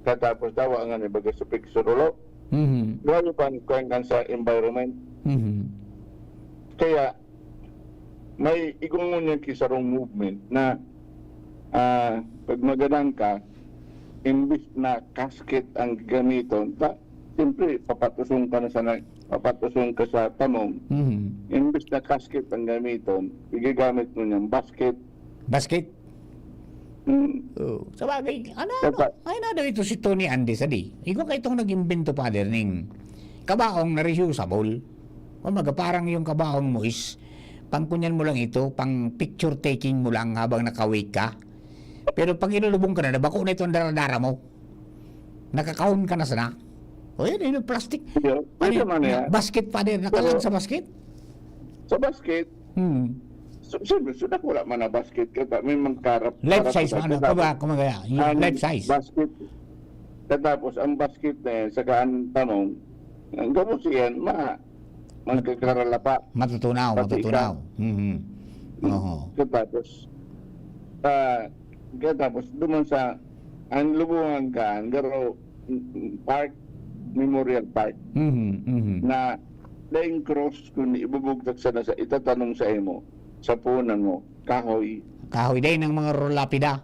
katapos dawa nga ni baga sa pigsurulo. Mhm. Grabe pa ang kuwan kan sa environment. Mhm. Kaya, may igwa ngunyan ki sarong movement na, ah, pag magadan ka, imbis na casket ang gamiton, ta, siyempre, papatuson ka na sa na-, papatuson ka sa tamong. Mhm. Imbis na casket ang gamiton, igagamit mo niyang basket. Basket? Hmm. Oh, sa bagay, ano, ano? Dapat. Ay, na daw ito si Tony Andes, adi. Igwa kaitong nag-imbento, Father, ning kabaong na reusable. Kumbaga, parang yung kabaong mo is, pangkunyan mo lang ito, pang picture taking mo lang habang naka-wake ka. Pero pag ilulubong ka na, nabako na itong daradara mo. Nakakahon ka na sana. O yan, yun yung plastic. Pwede, pwede Ano yun? man Na, yan. Basket, Father, nakalag Pero sa basket? Sa basket, Hmm. so, siyempre, so, dakula man na basket ka, ta-, may magkarap-, Life karap size ka, man, ano, ta-, kumbaga, kumbaga, yung ang life size. Basket, katapos, ang basket na yan, saka ang tamong, ang gabos yan, ma-, magkakaralapa. Matutunaw, Pati matutunaw. ikaw. Mhm. Oho. Katapos, ah, katapos, duman sa, ang lubungan ka, ang garo, park, Memorial Park, Mhm, mhm. na daing cross, kundi ibubugtak sana sa, itatanom sa imo, sa punan mo, kahoy. Kahoy, dai nang mga lapida.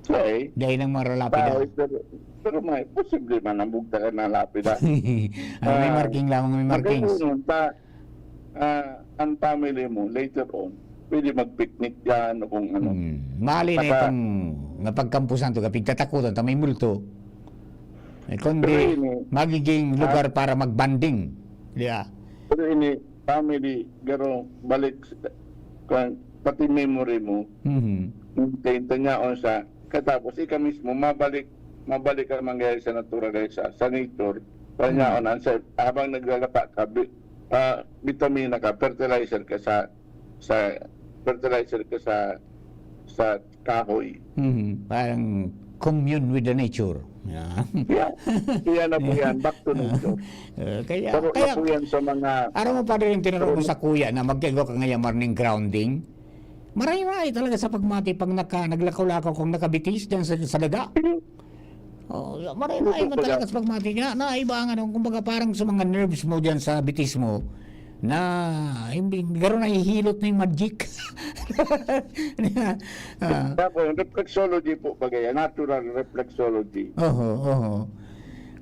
Okay. Dai nang mga lapida. Kahoy, pero, pero may, posible man ang bugtakan na lapida. Ah, may Ah, marking lamang, may markings. Magkainunon ta, ah, ang family mo, later on, pwede mag-picnic dyan o kung ano. Hmm. Mali na Saka itong napagkampusan to, kapag tatakutan ta may multo. Eh, kundi Pero ini, magiging ah, lugar para mag-bonding. Di ba? Pero ini, family, garo, balik, sa- kwan, pati memory mo, Mhm. maintain ta niya on sa, katapos, ika mismo, mabalik, mabalik ka mangyari sa naturalesa, sa nature, kanya Mhm. on, ang sa, habang naglalapa ka, bi-, ah, bitamina ka, fertilizer ka sa, sa, fertilizer ka sa, sa kahoy. Mhm. Parang commune with the nature. Yeah. Yeah. Iyan na po yan. Back to nature. Eh, kaya, Turo na kaya, po yan sa mga aram mo, Padre, yung tinuro mo Pero sa kuya na magkaigwa ka ngayon morning grounding, maray-ray talaga sa pagmati pag naka-, naglakaw-lakaw kang nakabitis dyan sa, sa daga. Oo, maray-ray Opo, man talaga baga. sa pagmati. Na, naiba ang ano, kumbaga parang sa mga nerves mo dyan sa bitis mo, na, hindi, garo nahihilot na yung magic. Ah. Tapos, reflexology po, bagay, natural reflexology. Oho, oho.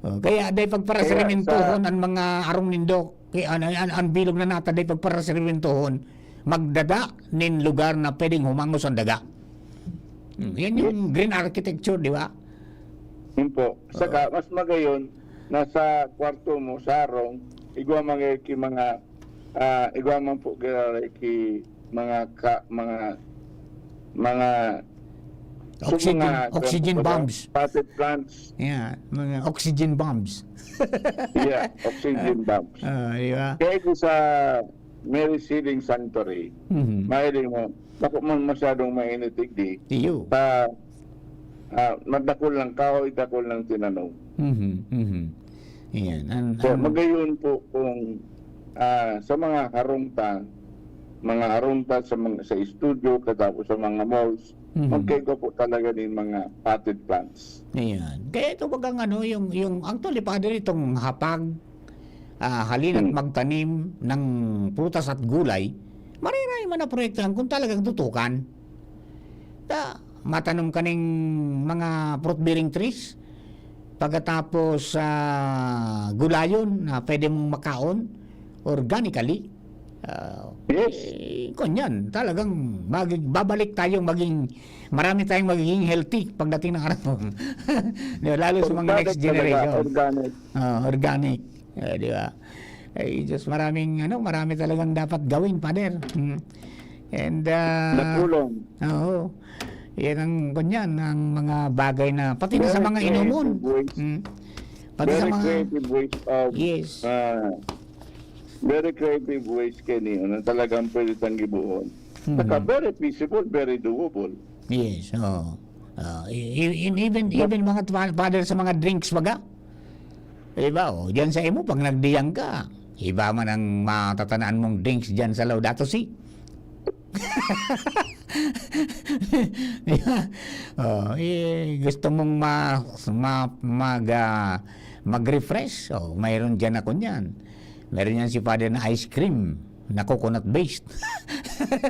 Oh, kaya dai Kaya pagparasirimentohon sa ang mga arong nindo. Kaya an, an, an bilog na nata, dai pagparasirimentohon. Magdada nin lugar na pwedeng humangos ang daga. Hmm, yan yung Yes. green architecture, di ba? Yun po. Saka, Oo. mas magayon na sa kwarto mo, sa arong, igwa man ki mga, ah, igwa man po ki, ki mga ka, mga, mga, so, Oxygen, mga, oxygen mga bombs. potted plants. Yeah, mga oxygen bombs. Yeah, oxygen bombs. Ah, di ba? Kaya ito sa Mary's Healing Sanctuary, Mhm. mahiling mo, bako man masyadong mainit, digdi. Iyo. Pa, ah, madakol lang kahoy, dakol lang tinanom. Mhm, mhm. Ayan. An, So, an magayon po kung, ah, sa mga harong ta, mga harong ta sa mga, sa studio, katapos sa mga malls, Mhm. magkaigwa po talaga nin mga potted plants. Ayan. Kaya ito bagang ano, yung, yung, actually, Padre, itong hapag, ah, halina't Hmm. magtanim ng prutas at gulay, maray-ray man na proyektahan kung talagang tutukan. Ta, matanom ka ning mga fruit-bearing trees, pagkatapos, ah, gulayon na pwede mong makaon organically. Ah, Yes. eh, kunyan, talagang magig-, babalik tayong maging, marami tayong magiging healthy pagdating ng araw. Di ba? Lalo sa mga Organic next talaga, generation. Organic. Ah, organic. Eh, di ba? Ay, Diyos, maraming, ano, marami talagang dapat gawin, Father. Hmm. And, ah, Natulong. Oo. Yan ang, kunyan, ang mga bagay na, pati na sa Very mga inuman. creative ways. Hmm. Pati sa Very mga creative ways of, Yes. ah, very creative ways, Kenny, na talagang pwede tang gibohon. Mhm. Saka very feasible, very doable. Yes, oo. Ah, i-, i-, in-, even, But even mga twa-, Father, sa mga drinks, baga. Di ba, oh, diyan sa imo, pag nagdiyang ka, iba man ang matatanaan mong drinks diyan sa Laudato Si. Di ba? Oh, eh, gusto mong ma-, ma-, mag, ah, mag-refresh? Oh, mayroon diyan ako niyan. Meron yan si Father na ice cream. Na coconut based.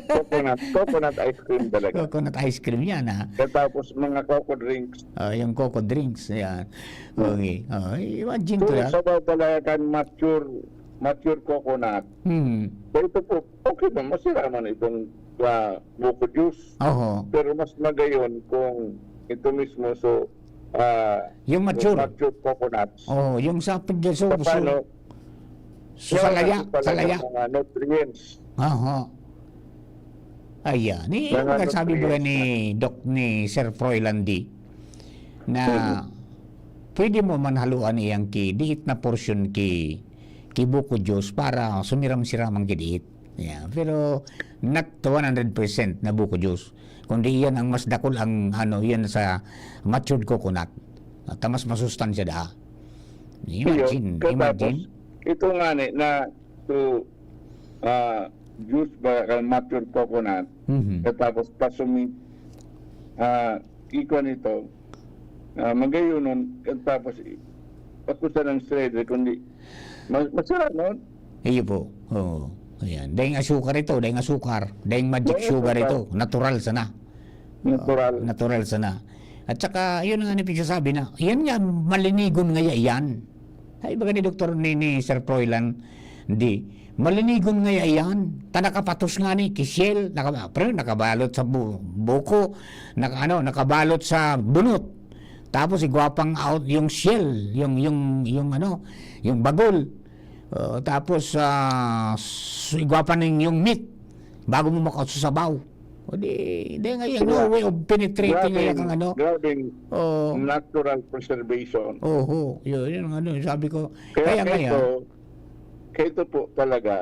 Coconut, coconut ice cream talaga. Coconut ice cream yan, ha? Tapos mga coco drinks. Ah, yung coco drinks, yan. Okay. Oh, imagine ko Kung lang. Sabaw talaga kan mature, mature coconut. Hmm. So ito po, okay ba? Masira man itong uh, buko juice. Oho. Pero mas magayon kung ito mismo, so, ah, Yung mature. Mature coconuts. Oh, yung sa pagdaso, Paano? so, so, sa laya, Yung pala sa laya. yung mga nutrients. Aha. Ayan. Ni, Mga yung sabi ba nutrients ni Doc, ni Sir Froy Landy, na Mhm. pwede mo man haluan iyang ki, diit na portion ki, ki buko juice para sumiram-siram ang gidiit. Yeah. Pero not one hundred percent na buko juice. Kundi iyan ang mas dakul ang, ano, iyan sa matured coconut. At mas masustansya da. Imagine, Iyo, imagine. Ito nga ni, na to ah, juice ba kan mature coconut, Mhm. Katapos pasumi, ah, ikuan ito, ah, magayunon, katapos i- ako sa ng shredder, kundi mas, masarap, no? Iyo po. Oo. Ayan. Daing asukar ito, daing asukar. Daing magic Daing sugar asukar. Ito. Natural sana. Natural. Natural sana. At saka, yun nga ni pagsasabi na, yan nga, malinigon nga yan. Ay, baga ni Doktor ni, ni Sir Froilan, di, malinigon nga yan. Ta nakapatos nga ni, kishell, naka, pero nakabalot sa bu, buko, naka, ano, nakabalot sa bunot. Tapos igwa pang out yung shell, yung, yung, yung ano, yung bagol. Oh, tapos, ah, s- igwa pa ning yung meat bago mo makasabaw. O di, di nga yan, no Yeah. way of penetrating nga yan Grabing, ang ano. grabing Oh, natural preservation. Oho, yun, yun ang ano, sabi ko. Kaya, Kaya nga kaya yan. ito, kaya ito po talaga,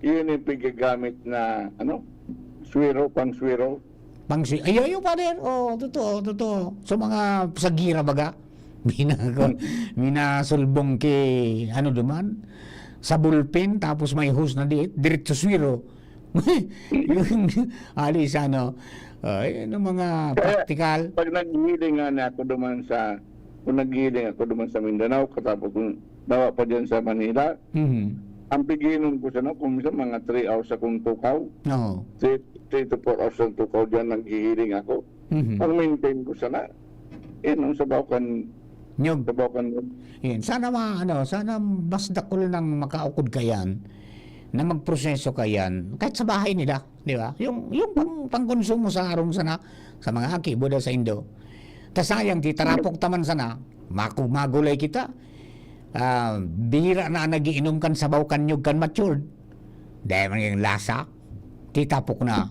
yun yung paggagamit na, ano, swero, pang swero. Pang si, ay, ay, Father. Oh, totoo, totoo. Sa mga sagira baga, minako, minasulbong ki, ano duman, sa bulpen, tapos may hose na diit, diretso swero. Yung, alis, ano, ay, ano, mga Kaya, practical. Pag naghihiling nga na ako duman sa, kung naghihiling ako duman sa Mindanao, katapos kung dawa pa dyan sa Manila, Mhm. ang piginom ko sana, kung minsan mga three hours akong tukaw, Oo. three, three to four hours ang tukaw dyan, naghihiling ako. Mhm. Ang maintain ko sana, yun, ang sabaw kan, Nyog. sabaw kan, Yun. Sana ma, ano, sana mas dakul nang makaukod kayan na magproseso kayan kahit sa bahay nila, di ba? Yung, yung pang, pangkonsumo sa arong sana, sa mga aki, buda sa indo. Ta sayang, ti tarapok taman sana, maku, magulay kita. Ah, bihira na nagiinom kan sabaw kan nyog kan matured. Dahil man yung lasa, titapok na.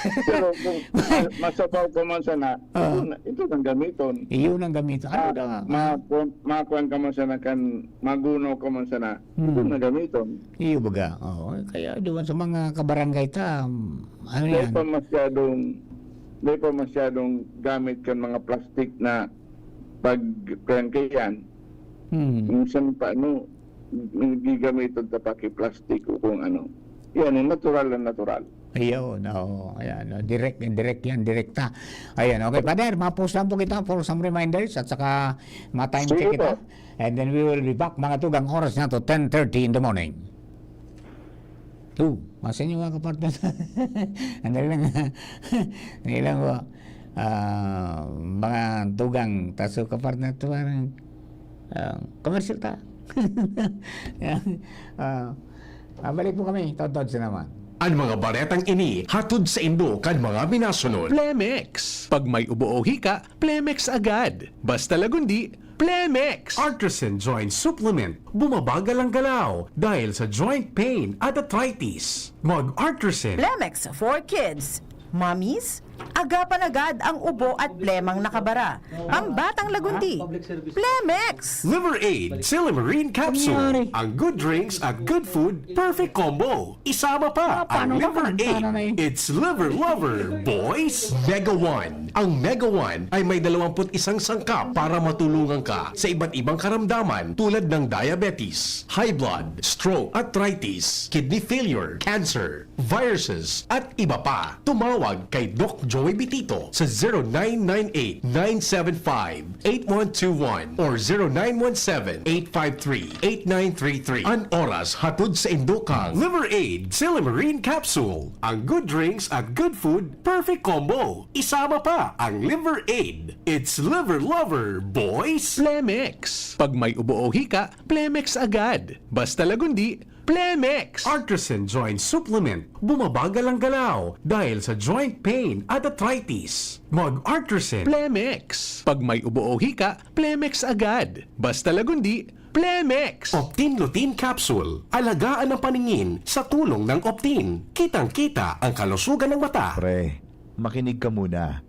Pero kung ma- masabaw ka man sana, Ah. ito, na, ito nang gamiton. Iyon ang gamiton. Ano Ah, na nga? ma- kung makuan ka man sana kan magunaw ka man sana, Hmm. ito na gamiton. Iyo baga. Oo. Kaya doon sa mga kabarangay ta, um, ano Dahil yan? pa masyadong, dahil pa masyadong gamit kan mga plastic na pag kaya yan, Hmm. minsan pa ano, gigamiton ta pa ki plastic o kung ano. Yan, yung natural na natural. Ayun, oo. Ayan, no? Direct, direct yan, direkta. Ayan, okay. Father, ma-pause lang po kita for some reminders at saka ma-time Sige check kita. po. And then we will be back, mga tugang, oras na to, ten thirty in the morning. Two, masa nyo nga kapartner? Andali lang. Andali lang po. Ah, mga tugang, taso kapartner to, parang, ah, commercial ta. Yan. Ah, ah, balik po kami, Todtod sa naman. Ang mga baretang ini hatod sa indo kan mga minasunod. Plemex. Pag may ubo o hika, Plemex agad. Basta Lagundi, Plemex. Artisan Joint Supplement. Bumabagal ang galaw dahil sa joint pain at arthritis. Mag Artisan. Plemex for kids. Mommies, agapan agad ang ubo at plemang nakabara. Pambatang Lagundi. Plemex! Liver Aid, Silymarin Capsule. Ang good drinks at good food, perfect combo. Isama pa ang Liver Aid. It's Liver Lover, boys! Mega One. Ang Mega One ay may dalawampu't isang sangkap para matulungan ka sa iba't ibang karamdaman tulad ng diabetes, high blood, stroke, arthritis, kidney failure, cancer, viruses, at iba pa. Tumawag kay Doc Joey Bitito sa zero nine nine eight, nine seven five, eight one two one or zero nine one seven, eight five three, eight nine three three. An oras hatod sa indo kan Liver Aid Silimarin Capsule. Ang good drinks at good food, perfect combo. Isama pa ang Liver Aid. It's Liver Lover, boys! Plemex. Pag may ubo o hika, Plemex agad. Basta lagundi, Plemex! Artisan Joint Supplement, bumabagal ang galaw dahil sa joint pain at arthritis. Mag-Artisan. Plemex! Pag may ubo o hika, Plemex agad. Basta lagundi, Plemex! Optin Lutein Capsule, alagaan ang paningin sa tulong ng Optin. Kitang-kita ang kalusugan ng mata. Pre, makinig ka muna.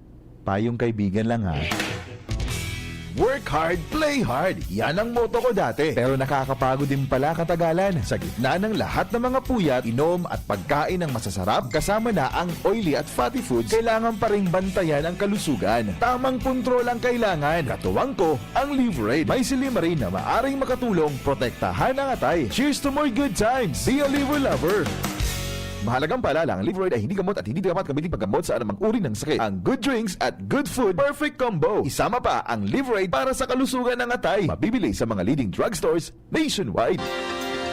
Payong kaibigan lang, ha. Work hard, play hard. Yan ang motto ko dati. Pero nakakapagod din pala katagalan. Sa gitna ng lahat ng mga puyat, inom at pagkain ng masasarap, kasama na ang oily at fatty foods, kailangan pa ring bantayan ang kalusugan. Tamang kontrol ang kailangan. Katuwang ko, ang Liverade. May silimarin na maaring makatulong protektahan ang atay. Cheers to more good times! Be a Liver Lover! Mahalagang paalala, ang Liverade ay hindi gamot at hindi dapat gamitin paggamot sa anumang uri ng sakit. Ang good drinks at good food, perfect combo. Isama pa ang Liverade para sa kalusugan ng atay. Mabibili sa mga leading drugstores nationwide.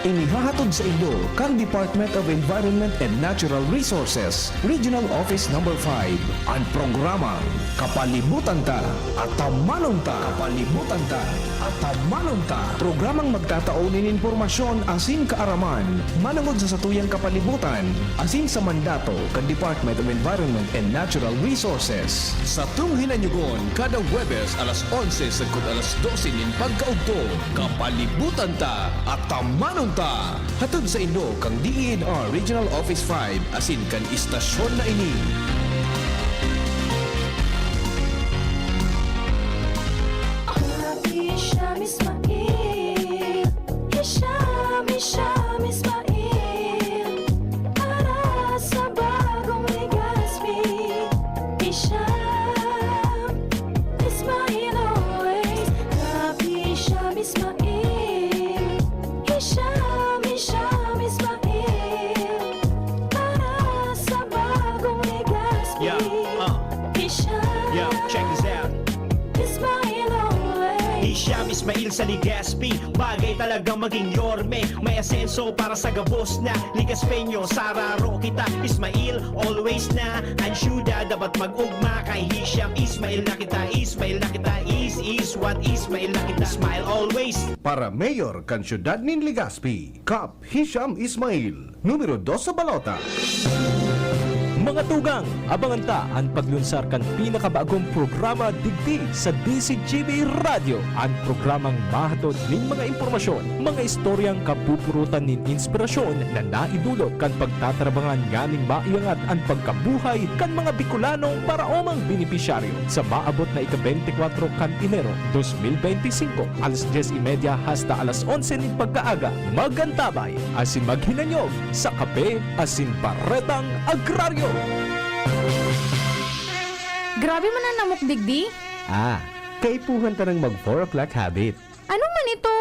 Inihahatod sa inyo kan Department of Environment and Natural Resources, Regional Office Number five, an programang Kapalibutan Ta, Atamanon Ta. Kapalibutan Ta, Atamanon Ta. Programang magtatao nin impormasyon asin kaaraman manongod sa satuyang kapalibutan asin sa mandato kan Department of Environment and Natural Resources. Satong hinanyogon kada Huwebes alas onse sagkod alas dose nin pagkaugto. Kapalibutan Ta, Atamanon Ta. Hatod sa inyo kan D E N R Regional Office five asin kan istasyon na ini. Hisham Ismail, Hisham, Hisham Ismail, para sa bagong Legazpi. Hisham Ismail always, Kap Hisham Ismail. Hisham, Hisham Ismail, para sa bagong Legazpi. Yeah, uh. Hisham, yo, check this out. Ismail always. Hisham Ismail sa Legazpi, bagay talagang maging Yorme. May asenso para sa gabos na Legazpeño. Sararo kita, Ismail always na. Ang syudad dapat mag-ugma kay Hisham Ismail na kita. Ismail na kita, is, is what, Ismail na kita. Smile always. Para mayor kan syudad nin Legazpi, Kap Hisham Ismail, numero dos sa balota. Mga tugang, abangan ta an paglunsar kan pinakabagong programa digdi sa D Z G B Radyo, an programang mahatod nin mga impormasyon, mga istoryang kapupurutan nin inspirasyon na naidulot kan pagtatrabangan nganing maiangat an pagkabuhay kan mga Bicolanong paraomang benepisyaryo. Sa maabot na ika-bente kwatro kan Enero dos mil bente singko, alas dyes y media hasta alas onse nin pagkaaga, mag-antabay asin maghinanyog sa Kape asin Baretang Agraryo. Grabe man an namok digdi. Ah, kaipuhan ta nang mag four o'clock habit. Ano man ito?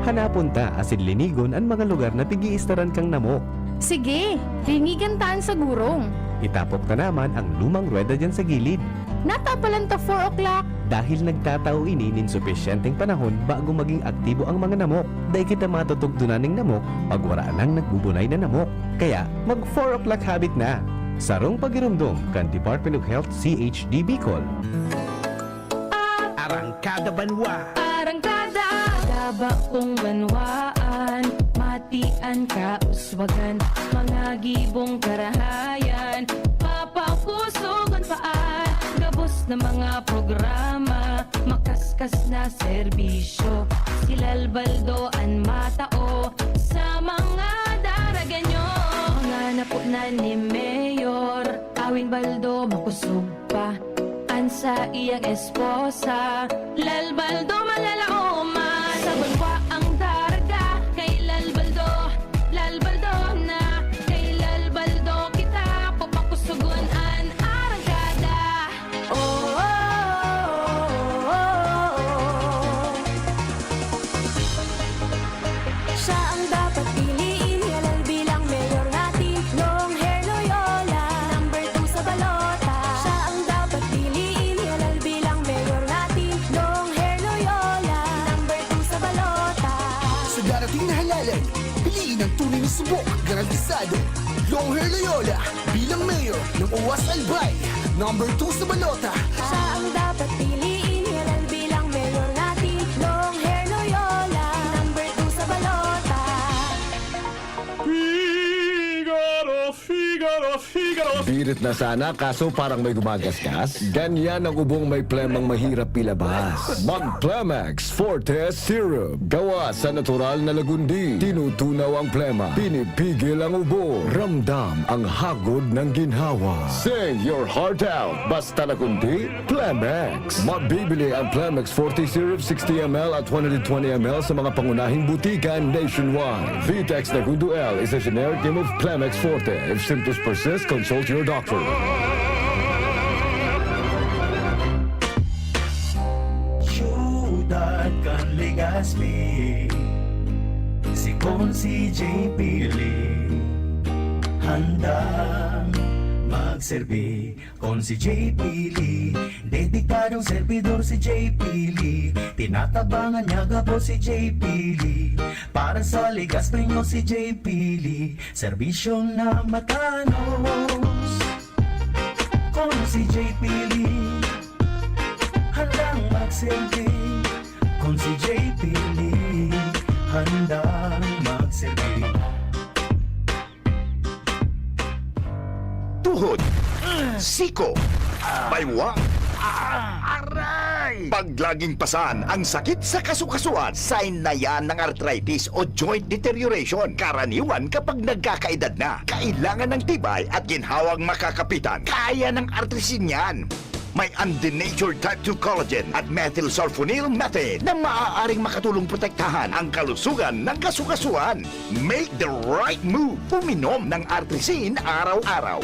Hanapon ta asin linigon an mga lugar na pig-iistaran kan namok. Sige, linigan ta an sa gurong. Itapok ta naman ang lumang ruweda diyan sa gilid. Natapalan ta four o'clock. Dahil nagtatao ini nin supisyenteng panahon bago maging aktibo ang mga namok, dai kita matutugtunan nin namok pag wara nang nagbubunay na namok. Kaya, mag four o'clock habit na! Sarong pagiromdom kan Department of Health C H D Bicol. Arangkada Banwa. Arangkada! Taba kong banwaan, mati an kauswagan, mga gibong karahayan, papakusogon paan, gabos na mga programa, makaskas na serbisyo, si Lalbaldo an matao sa mga Daraganyo. Mga naponan ni Mayor Awin Baldo makosog pa an saiyang esposa, Lalbaldo malalaoman. Sa banwa ang daraga kay Lalbaldo, Lalbaldo na kay Lalbaldo kita papakusugon an arangkada. Oh, oh, oh, oh, oh, oh. Siya ang dapat piliin, halal bilang mayor natin, Long Hair Loyola, number two sa balota. Siya Ng tunay na subok, garantisado. Long hair Loyola bilang mayor ng Uwas Albay. Number two sa balota. Siya ang dapat piliin, Hilal bilang mayor natin. Long hair Loyola, number two sa balota. Figaro, Figaro, Figaro. Birit na sana, kaso parang may gumagasgas. Ganyan ang ubong may plemang mahirap ilabas. Mag Plemex Forte Syrup. Gawa sa natural na lagundi. Tinutunaw ang plema. Pinipigil ang ubo. Ramdam ang hagod ng ginhawa. Sing your heart out. Basta lagundi, Plemex. Mabibili ang Plemex Forte Syrup sixty M L at one hundred twenty M L sa mga pangunahing butika nationwide. Vitex Nagundo L is a generic name of Plemex Forte. If symptoms persist, consult your doctor. Siyudad kan Legazpi, si Consi J P Lee, handang magserbi. Consi J P Lee, dedikadong servidor si J P Lee. Tinatabangan niya gabos si J P Lee. Para sa Legazpi nyo si J P Lee, serbisyong na matanos. Consi J P Lee, handang magserbi. Consi J P Lee, handang magserbi. Tuhod, siko, baywang, aray! Paglaging pasan ang sakit sa kasukasuan, sign na yan ng arthritis o joint deterioration. Karaniwan kapag nagkakaedad na, kailangan ng tibay at ginhawang makakapitan. Kaya ng Artrisin yan. May undenatured type two collagen at methylsulfonyl methane na maaaring makatulong protektahan ang kalusugan ng kasukasuan. Make the right move. Uminom ng Artrisin araw-araw.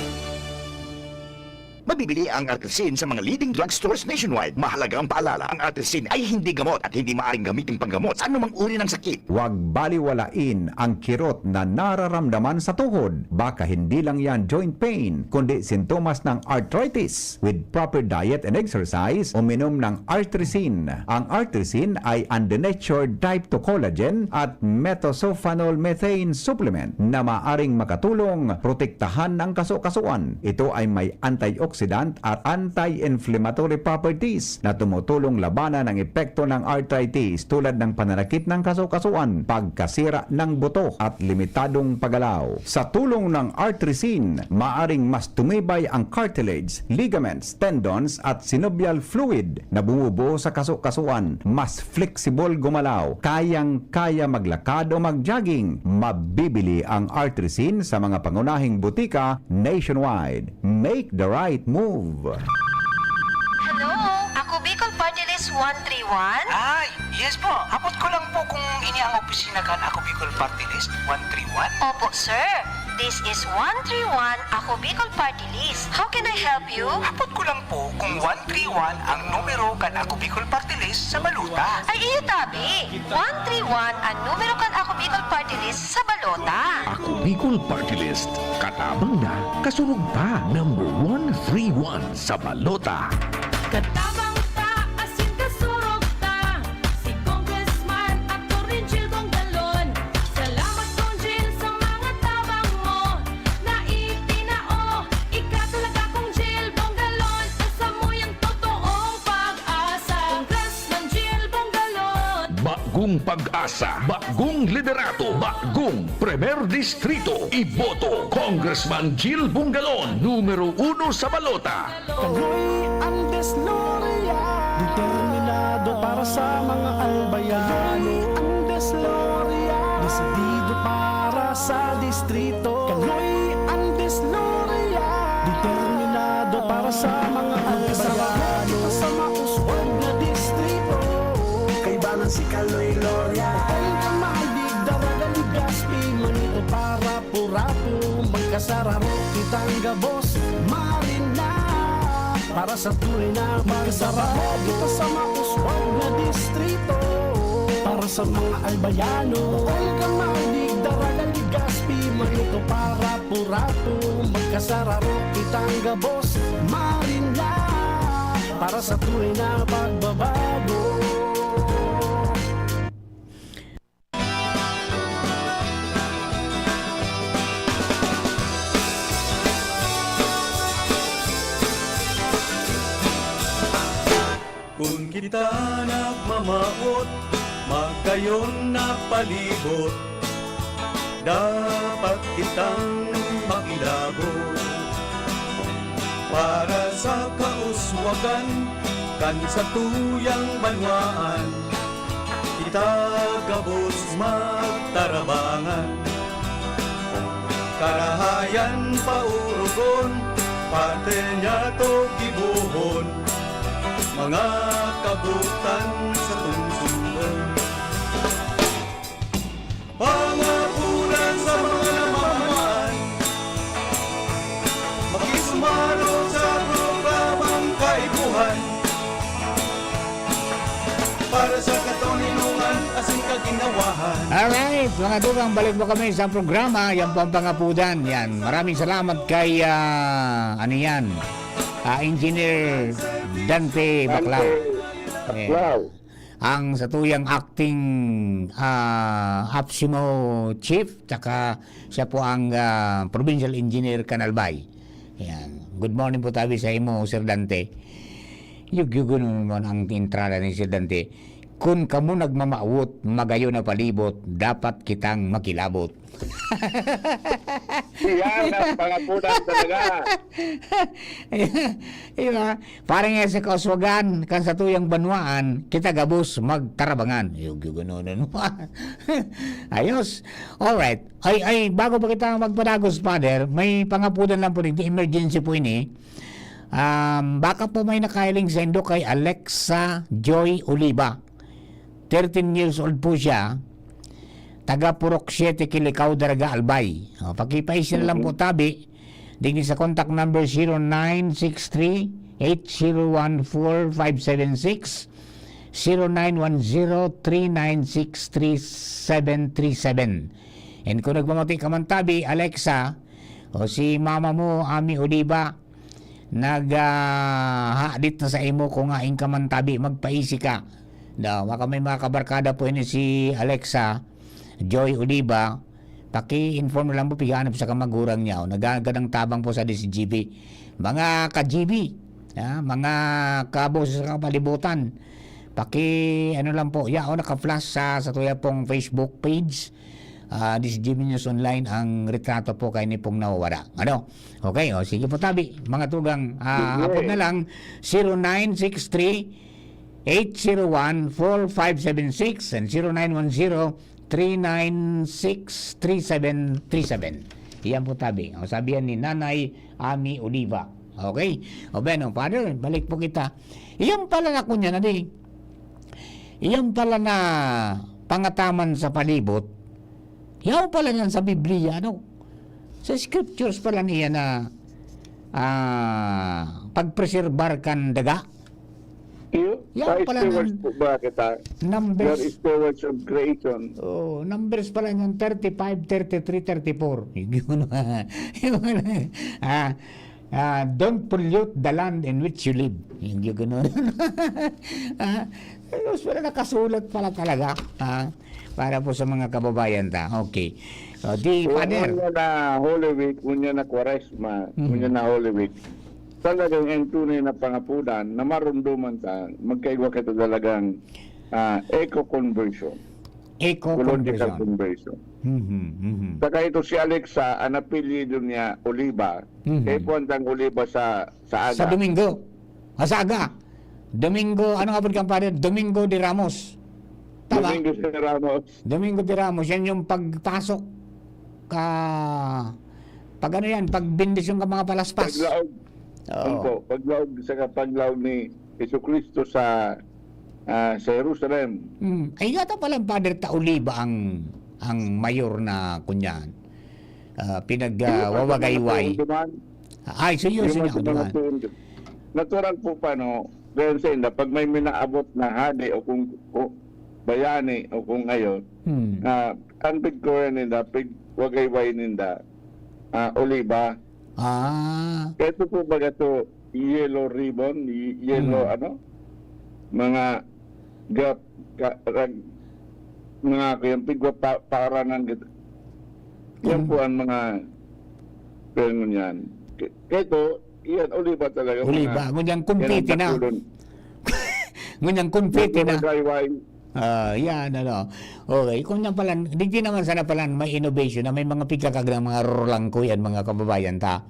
Mabibili ang Artrisin sa mga leading drugstores nationwide. Mahalagang paalala, ang Artrisin ay hindi gamot at hindi maaaring gamiting panggamot sa anumang uri ng sakit. Huwag baliwalain ang kirot na nararamdaman sa tuhod. Baka hindi lang yan joint pain, kundi sintomas ng arthritis. With proper diet and exercise, uminom ng Artrisin. Ang Artrisin ay undenatured type two collagen at methylsulfonyl methane supplement na maaring makatulong protektahan ang kasukasuan. Ito ay may antioxidant at anti-inflammatory properties na tumutulong labanan ang epekto ng arthritis tulad ng pananakit ng kasukasuan, pagkasira ng buto at limitadong paggalaw. Sa tulong ng Artrisin, maaring mas tumibay ang cartilage, ligaments, tendons at synovial fluid na bumubuo sa kasukasuan. Mas flexible gumalaw, kayang-kaya maglakad o mag-jogging. Mabibili ang Artrisin sa mga pangunahing butika nationwide. Make the right move. Hello? Ako Bicol Party List one three one? Ay, yes po. Hapot ko lang po kung ini ang opisina kan Ako Bicol Party List one three one. Opo, sir. This is one three one Ako Bicol Party List. How can I help you? Hapot ko lang po kung one three one ang numero kan Ako Bicol Party List sa balota. Ay, iyo tabi. One three one ang numero kan Ako Bicol Party List sa balota. Ako Bicol Party List. Katabang na, kasurog pa. Number one three one sa balota. Katabang ta, asin kasurog ta. Si Congressman Attorney Jil Bongalon. Salamat, Cong Jil, sa mga tabang mo na itinao. Ika talaga, Cong Jil Bongalon, ang samuyang totoong pag-asa. Congressman Jil Bongalon. Bagong pag-asa, bagong liderato, bagong Primer Distrito. Iboto, Congressman Jil Bongalon, numero uno sa balota. Kaloy Andes Loria, determinado para sa mga Albayano. Kaloy Andes Loria, desidido para sa distrito. Kaloy Andes Loria, determinado para sa mga Albayano. Sa mauswag na distrito, kaibanan si Kaloy Loria. Ay kamalig, Daraga, Legazpi, Manito, para Purato, magkasararo kitang gabos, Marina. Para sa tunay na magkasararo kita sa mauswag na distrito. Para sa mga Albayano, Olga, Malig, Daraga, Legazpi, Manito, para Purato, magkasararo kitang gabos, Marina. Para sa tunay na pagbabago. Kita nagmamawot, magayon na palibot, dapat kitang makilabot. Para sa kauswagan kan satuyang banwaan, kita gabos magtarabangan. Karahayan paurugon, parte niya to gibohon, mga kabutan sa tungsungon. Pangapunan sa mga namamaan, makisumaro sa programang kaipuhan. Para sa katoninongan asin kaginawahan. Alright, mga tugang, balik po kami sa programa. Yan po ang pangapudan. Yan. Maraming salamat kay, ah, ano yan? Ah, Engineer Dante Baclao. Dante Baclao. Eh, ang satuyang acting, ah, APSEMO chief, tsaka siya po ang, ah, provincial engineer kan Albay. Yan. Good morning po tabi sa imo, Sir Dante. Yugyugon mo naman ang entrada ni Sir Dante. Kun kamo nagmamawot, magayon na palibot, dapat kitang makilabot. Yan ang pangapunan talaga. Diba? Parang yan sa kauswagan, kan satuyang banwaan, kita gabos magtarabangan. Yugyugon mo. Ayos. Alright. Ay, ay, bago pa kita magpadagos, Father, may pangapudan lang po rin. Emergency po ini. Um, baka po may nakahiling saindo kay Alexa Joy Oliva. Thirteen years old po siya. Taga Purok Siete, Kilicao, Daraga, Albay. O, pakipaisi na lang po, Mhm. tabi. Digdi sa contact number, zero nine six three, eight zero one four, five seven six, zero nine one zero, three nine six, three seven three seven. And kung nagmamati ka man, tabi, Alexa, o si mama mo, Ami Oliva, nag, ah, hadit na sa imo, kung ain ka man, tabi, magpaisi ka. Daw, baka may mga kabarkada po ini si Alexa Joy Oliva, paki-inform na lang po, pigaanap sa kamagurang niya, o nagagadang tabang po sa D C G B. Mga ka-G B, ah, mga kaboses sa kapalibutan, paki, ano lang po, yao, naka-flash sa, sa tuya pong Facebook page, ah, D C G B News Online, ang retrato po kaini pong nawawara. Ano? Okay, o, sige po, tabi. Mga tugang, ah, Sige. hapon na lang, zero nine six three, eight zero one, four five seven six and zero nine one zero, three nine six, three seven three seven. Iyan po, tabi. O, sabihan ni Nanay Ami Oliva. Okay? O, bueno, Father, balik po kita. Iyan pala na kunya na di. Iyan pala na pangataman sa palibot. Yaw pala niyan sa Biblia, no? Sa scriptures pala niya na, ah, pagpreserbar kan daga. Iyo, Yan sa pala stewards ng po ba kita? Numbers. We are stewards of creation. Oh, Numbers pala niyan, thirty-five, thirty-three, thirty-four. Yun, yun, ah, ah, "Don't pollute the land in which you live." Yung gano'n. Ah, tapos pala nakasulat pala talaga. Ah, para po sa mga kababayan ta. Okay. O, di, Kung Father. Unya na Holy Week, unya na Kwaresma, Mhm. unya na Holy Week, talagang ang tunay na pangapudan na marumduman ta, magkaigwa kita talagang, ah, eco-conversion. Ecological Eco-conversion. conversion. Mhm, mhm. Saka ito si Alexa, ang apelyido niya, Oliva. Mhm. Kaya po ang Oliva sa, sa Sa aga. Domingo. Ah, sa aga. Domingo, ano nga po, Father? Domingo de Ramos. Tama? Domingo de Ramos. Domingo de Ramos, yan yung pagpasok ka, pag ano yan, pagbendisyon ka mga palaspas. Paglaog. Oo. Opo, paglaog, sa paglaog ni Jesucristo sa, ah, sa Jerusalem. Mm. Ay, yata pala, Father, ta Oliva ang, ang mayor na, kunyan, ah, pinag, Yung ah, mga wawagayway. natural duman. Ay, so yun, Yung sinabi mga naman. natural. Natural po pa, no? Kaya sa inda, pag may minaabot na hadi o kung, o bayani o kung ayon, Hmm. ah, ang pigkuha ninda, pigwagayway ninda, ah, Oliva. Ah. Ito po baga to, yellow ribbon, y-, yellow Hmm. ano? Mga gap, ka, rag, mga kuyang pigwa pa, paaranan gito. Yan Hmm. po ang mga, kaya ngunyan. K-, kaya ito, yan, Oliva talaga, Oliva, mga, ngunyan yan ang kumpiti na. takulon. Ngunyan confetti na. Mga gayway. Ah, yan, ano. Okay, kung yan pala, digdi naman sana pala may innovation na may mga pigkakag ng mga rurulangko yan, mga kababayan ta.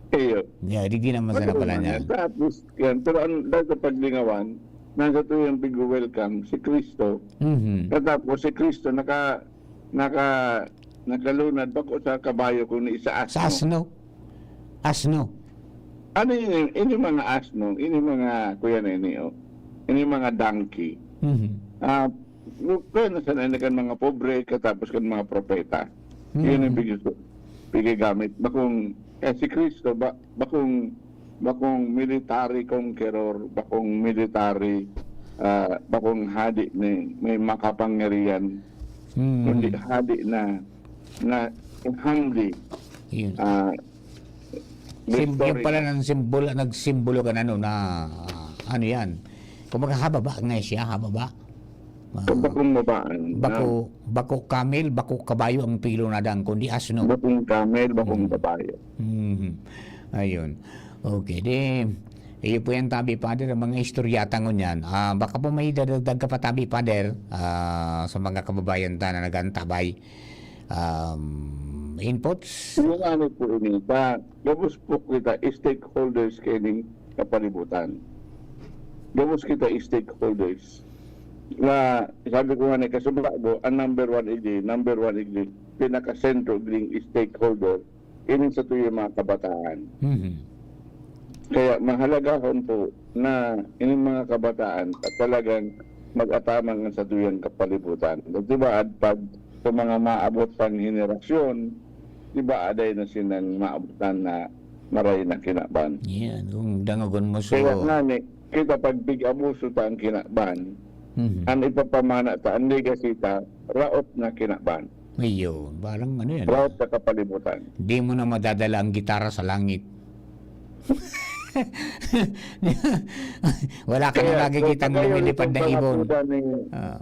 Iyo. Yeah, digdi naman sana Ano pala man niya. yan? Tapos, yan. Pero ang, dahil sa paglingawan, nasa tuyang pig-welcome, si Kristo. Mhm. Katapos si Kristo, naka, naka, nakalunad, bako sa kabayo, kundi sa asno. Sa asno. Asno. Ano yun? Ini mga asno, ini mga, kuya na ini, oh. Ini mga donkey. Mhm. Ah, kaya na sana ini kan mga pobre, katapos kan mga propeta. Mhm. Yun ang bigay ko, bigay gamit. Bakong, eh, si Kristo, ba, bakong, bakong military conqueror, bakong military, ah, bakong hadi ni, may makapangyarihan, Mhm. kundi hadi na, na humbly, Yun. ah, Sim-, yung restoring. pala ng simbolo, nagsimbolo ka na, no, na, ah, ano yan? Kumbaga, hababa nga siya, hababa. Ah, Kung bakong mabaan, bako, bako kamel, bako kabayo ang pilo na dang, kundi asno. Bakong kamel, bakong Mm. kabayo. Mhm. Ayun. Okay, di, iyo po yan, tabi, Father, ang mga istoryata ngunyan. Ah, baka po may dadagdag ka pa, tabi, Father, ah, sa mga kababayan ta na nag-antabay. Um, inputs? Yung ano po ini, ta, gabos po kita stakeholders kaining kapalibutan. Gabos kita stakeholders. Na, sabi ko nga na, kasubago, ang number one igdi, number one igdi, pinakasentro igdi stakeholder, ini sa tuyo mga kabataan. Mhm. Kaya mahalagahon po na ining mga kabataan at talagang mag-ataman kan sa tuyang kapalibutan. Di ba, at pag sa mga maabot pang henerasyon, di ba, aday na sinang maabotan na maray na kinaban. Yan, kung dangogon mo, so Kaya nga ni, kita pag pig-abuso ta ang kinaban, Mhm. ang ipapamana ta, ang legacy ta, raot na kinaban. Ayun, parang ano yan, Raot ah. na kapalibutan. Di mo na madadala ang gitara sa langit. Wala ka na Kaya, nakikitang kung lumilipad na kung ibon. panapunan ni, Ah.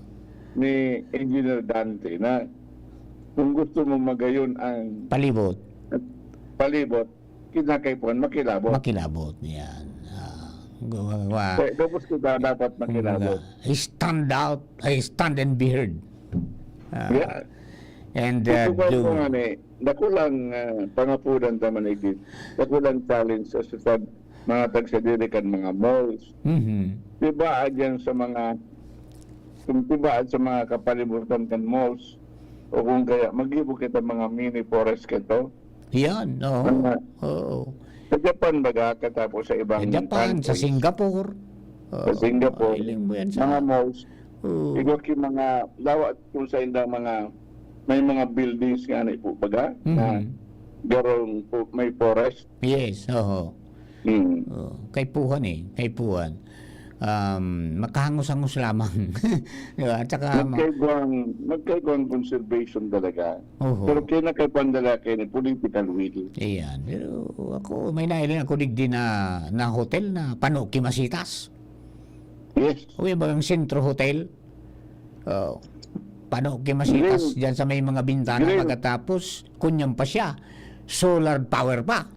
ni Engineer Dante na kung gusto mo magayon ang Palibot. palibot, kinakaipuhan, makilabot. Makilabot, yan. Ah, gawa, gawa. Eh, gabos kita dapat makilabot. Kumbaga, stand out, ay, stand and be heard. Ah, Yeah. and, uh, Ito ba do. po nga ni, dakulang, ah, pangapudan ta man igid. Dakulang challenge sa siyudad, mga tagsadiri kan mga malls. Mhm. Diba, adyan sa mga, kung diba, sa mga kapalibutan kan malls, o kung kaya, maggibo kita mga mini forest kito. Yan, oo. Mga Oo. sa Japan, baga, katapos sa ibang Sa Japan, sa countries. Singapore. Sa Oo, Singapore, mahiling mo yan sa mga malls. Oo. Igwa ki mga, dawa kung sa indang mga, may mga buildings nga ni po, baga, na Mhm. garong po, may forest. Yes, oo. Mm. Oo, kaipuhan eh, kaipuhan. Um, makahangos-hangos lamang. Di ba? At saka ma- Magkaigwang, magkaigwang conservation talaga. Oho. Pero kinakaipuhan talaga kayo ni political will. Ayan. Pero ako, may nailing ako digdi na, na hotel na pano ki masitas. Yes. Uy, bagang Centro Hotel. Oh, pano ki masitas Green. dyan sa may mga bintana, Green. pagkatapos, kunyan pa siya. Solar power pa.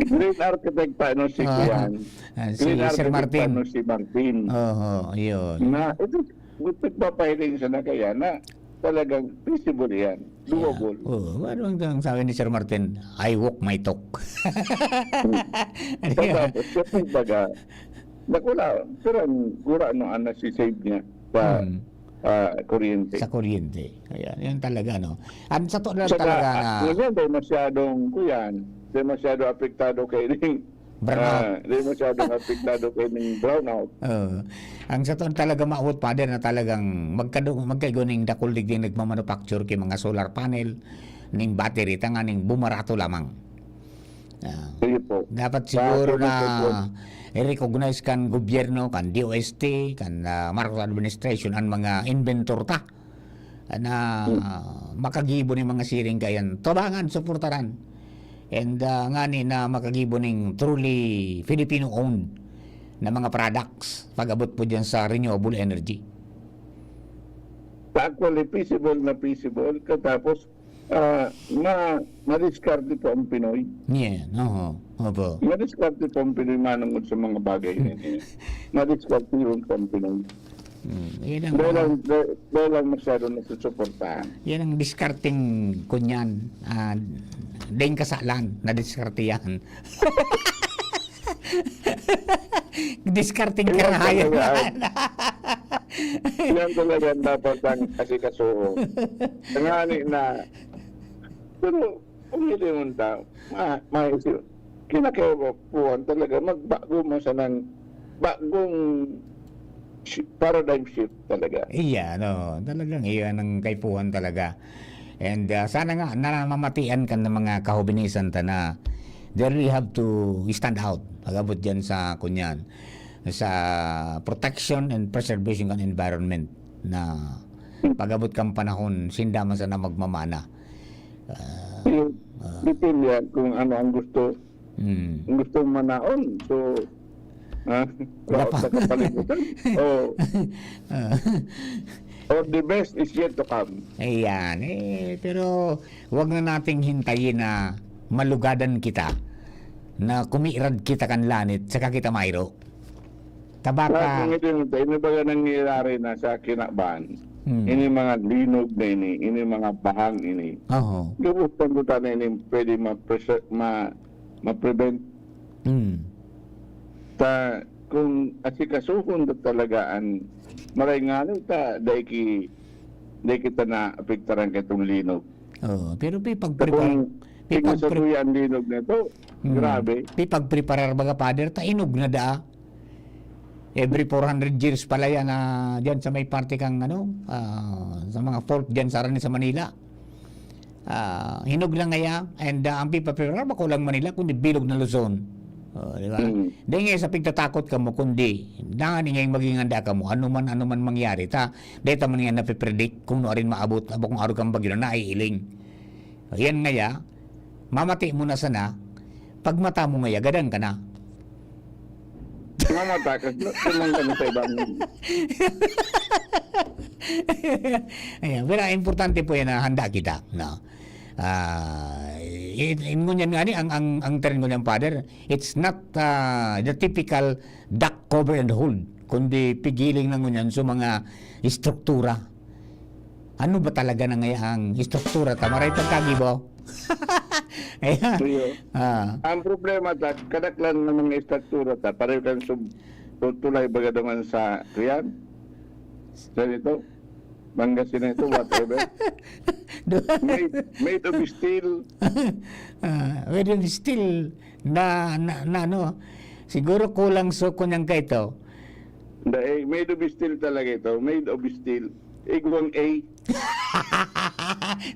Green architect pa, no, si Ah, Kuyan. ah, si Green Sir architect Martin. pa, no, si Martin. Oho, yun. Na, ito, nagpapahiling siya na kaya na talagang feasible yan. Yeah. Doable. Oo, ano ang, ang sabi ni Sir Martin? "I walk my talk." Ano yan? Tapos, siya po baga, nakula, pero ang gura no, ang nasi-save niya sa, Hmm. ah, kuryente. Sa kuryente. Ayan, yan talaga, no? Ang sa to lang Saka, talaga ah, na ngayon, dahil masyadong, kuyan, dahil masyado apektado kay ning, Brownout. ah, dahil masyadong apektado kay ning brownout. Oo. Ang sa to talaga maabot, Father, na talagang magkadu-, magkaigo ning dakul digding nagmamanufacture ki mga solar panel, ning battery, tanganing bumarato lamang. Ah, Sige po. dapat Sa siguro akin na po po. i-recognize kan gobyerno, kan D O S T, kan, ah, Marcos administration, ang mga inventor ta na Hmm. makagibo ni mga siring kayan. Tabangan, suportaran. And, ah, ngani na makagibo ning truly Filipino-owned na mga products pag-abot po dyan sa renewable energy. Actually, feasible na feasible. Katapos, Ah, ma-, madiskarte po ang Pinoy. Yan, oho. Opo. Madiskarte po ang Pinoy manungod sa mga bagay na yan. Madiskarte yun po ang Pinoy. Hmm, yan ang, Dahil lang, dahil, dahil lang masyado nasusuportahan. Yan ang diskarteng kunyan. Ah, ding kasalan na diskarte yan. Diskarteng Yan karahayan talaga. yan. Yan talaga ang dapat ang asikasuho. Tangani na, pero kung hindi mo ta, ma, maisip, kinakaipuhan talaga, magbago mo sa nang bagong shi-, paradigm shift talaga. Iya, no. Talagang iyan ang kaipuhan talaga. And ah, sana nga, namamatian kan ng mga kahubinisan ta na they really have to stand out. Pag-abot dyan sa, kunyan, sa protection and preservation kan environment na pag-abot kan panahon, sinda man sana magmamana. Ah, Yung, depende yan kung ano ang gusto, mm. ang gusto manaon. So, ah, Wala pa. Sa kapalibutan. Oh, Ah. Or the best is yet to come. Ayan. Eh, pero wag na nating hintayin na malugadan kita, na kumirad kita kan lanit, saka kita mayro. Tabaka. Kung ito yung, ito yung baga nangyayari na sa kinaban, Hmm. ini mga linog na ini, ini mga bahang ini, Oho. gabos pang na ini pwede ma-, ma-, ma-prevent. Hmm. Ta, kung asikasuhon na talaga ang maray nga ano, ta, dai ki, dai kita na apektaran katong linog. Oo, pero pi Kung pagprepara, pi pagpre, pigmasabuya ang linog na ito, Mm. grabe. Pi pagpreparar baga, Father, ta inog na daa. Every four hundred years pala yan na diyan sa may parte kang ano, ah, sa mga fault diyan sa Arani sa Manila. Ah, hinog lang ngaya, and ah, ang pipapreparar, bako lang Manila, kundi bilog na Luzon. Oh, di ba? Mm. Di nga sa pigtatakot kamo, kundi dangan nga maging handa kamo, ano man, ano man mangyari, ta, deta man nga napipredict kung ano arin maabot, abo kung araw kang bagyo na naiiling. Yan ngaya, mamati mo na sana, pag mata mo ngaya, gadan ka na. Mamata ka, tumang ka na sa ibang Ayan, pero importante po yan na handa kita, no? Ah, in, in ngunyan nga ni, ang, ang, ang term ngunyan, Father, it's not ah, the typical duck cover and hold, kundi pigiling na ngunyan sa mga estruktura. Ano ba talaga na ngaya ang estruktura? Tamaray pagkagibo? Ayan. Iyo. Ah, Ang problema, ta, kadaklan ng mga estruktura, ta, pareho kan sub, tulay baga naman sa, kuyan? Sa ito? Pangasinan ito, whatever. do- Made, made of steel. Ah, well, still, na, na, na ano, siguro kulang so kunyang ka ito. Dahil made of steel talaga ito. Made of steel. Igwang A.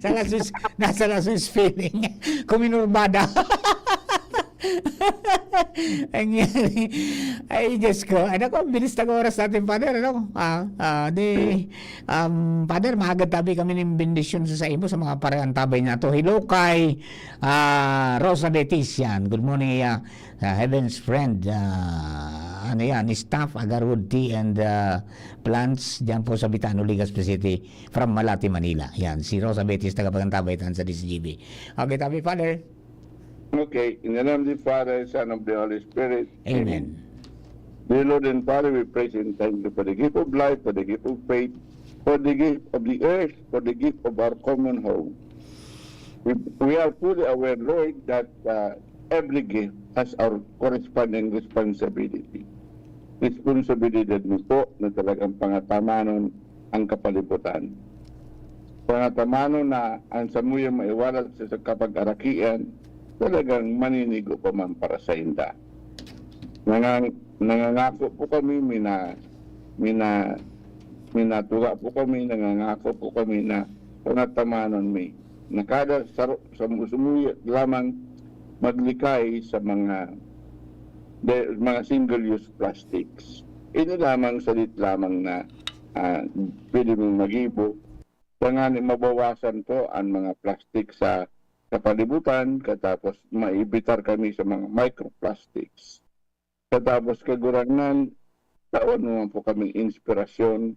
Sa lasus, nasa lasus feeling. Kuminurbada. Ang yari. Ay, Diyos ko. Ay, naku, ang bilis ng oras natin, Father. Ano? Ah, ah, di, um, Father, mahagad tabi kami ng bendisyon sa, sa imo, sa mga pareantabay na to. Hello kay ah, Rosa Betis yan. Good morning, ah, ah, Heaven's Friend. Ah, ano yan? Staff, Agarwood Tea and ah, Plants. Diyan po sa Bitano, Legazpi City. From Malate, Manila. Yan. Si Rosa Betis, tagapagantabay tan sa D C G B. Okay, tabi, Father. Okay, in the name of the Father, Son of the Holy Spirit. Amen. Dear Lord and Father, we praise and thank you for the gift of life, for the gift of faith, for the gift of the earth, for the gift of our common home. We, we are fully aware, Lord, that uh, every gift has our corresponding responsibility. Responsibilidad mo po na talagang pangatamanon ang kapalibutan. Pangatamanon na ang samuyang maiwalat sa, sa kapag-arakian, talagang maninigo pa man para sa inda. Nangang-, nangangako po kami, mina-, mina-, minatuga po kami, nangangako po kami na pangatamanon mi na kada saro-, samu-, sumuya lamang maglikay sa mga, de-, mga single-use plastics. Ini lamang salit lamang na, ah, pwede mong magibo. Tanganing mabawasan po ang mga plastic sa kapalibutan, katapos maibitar kami sa mga microplastics. Katapos, Kagurangnan, tawan mo man po kaming inspirasyon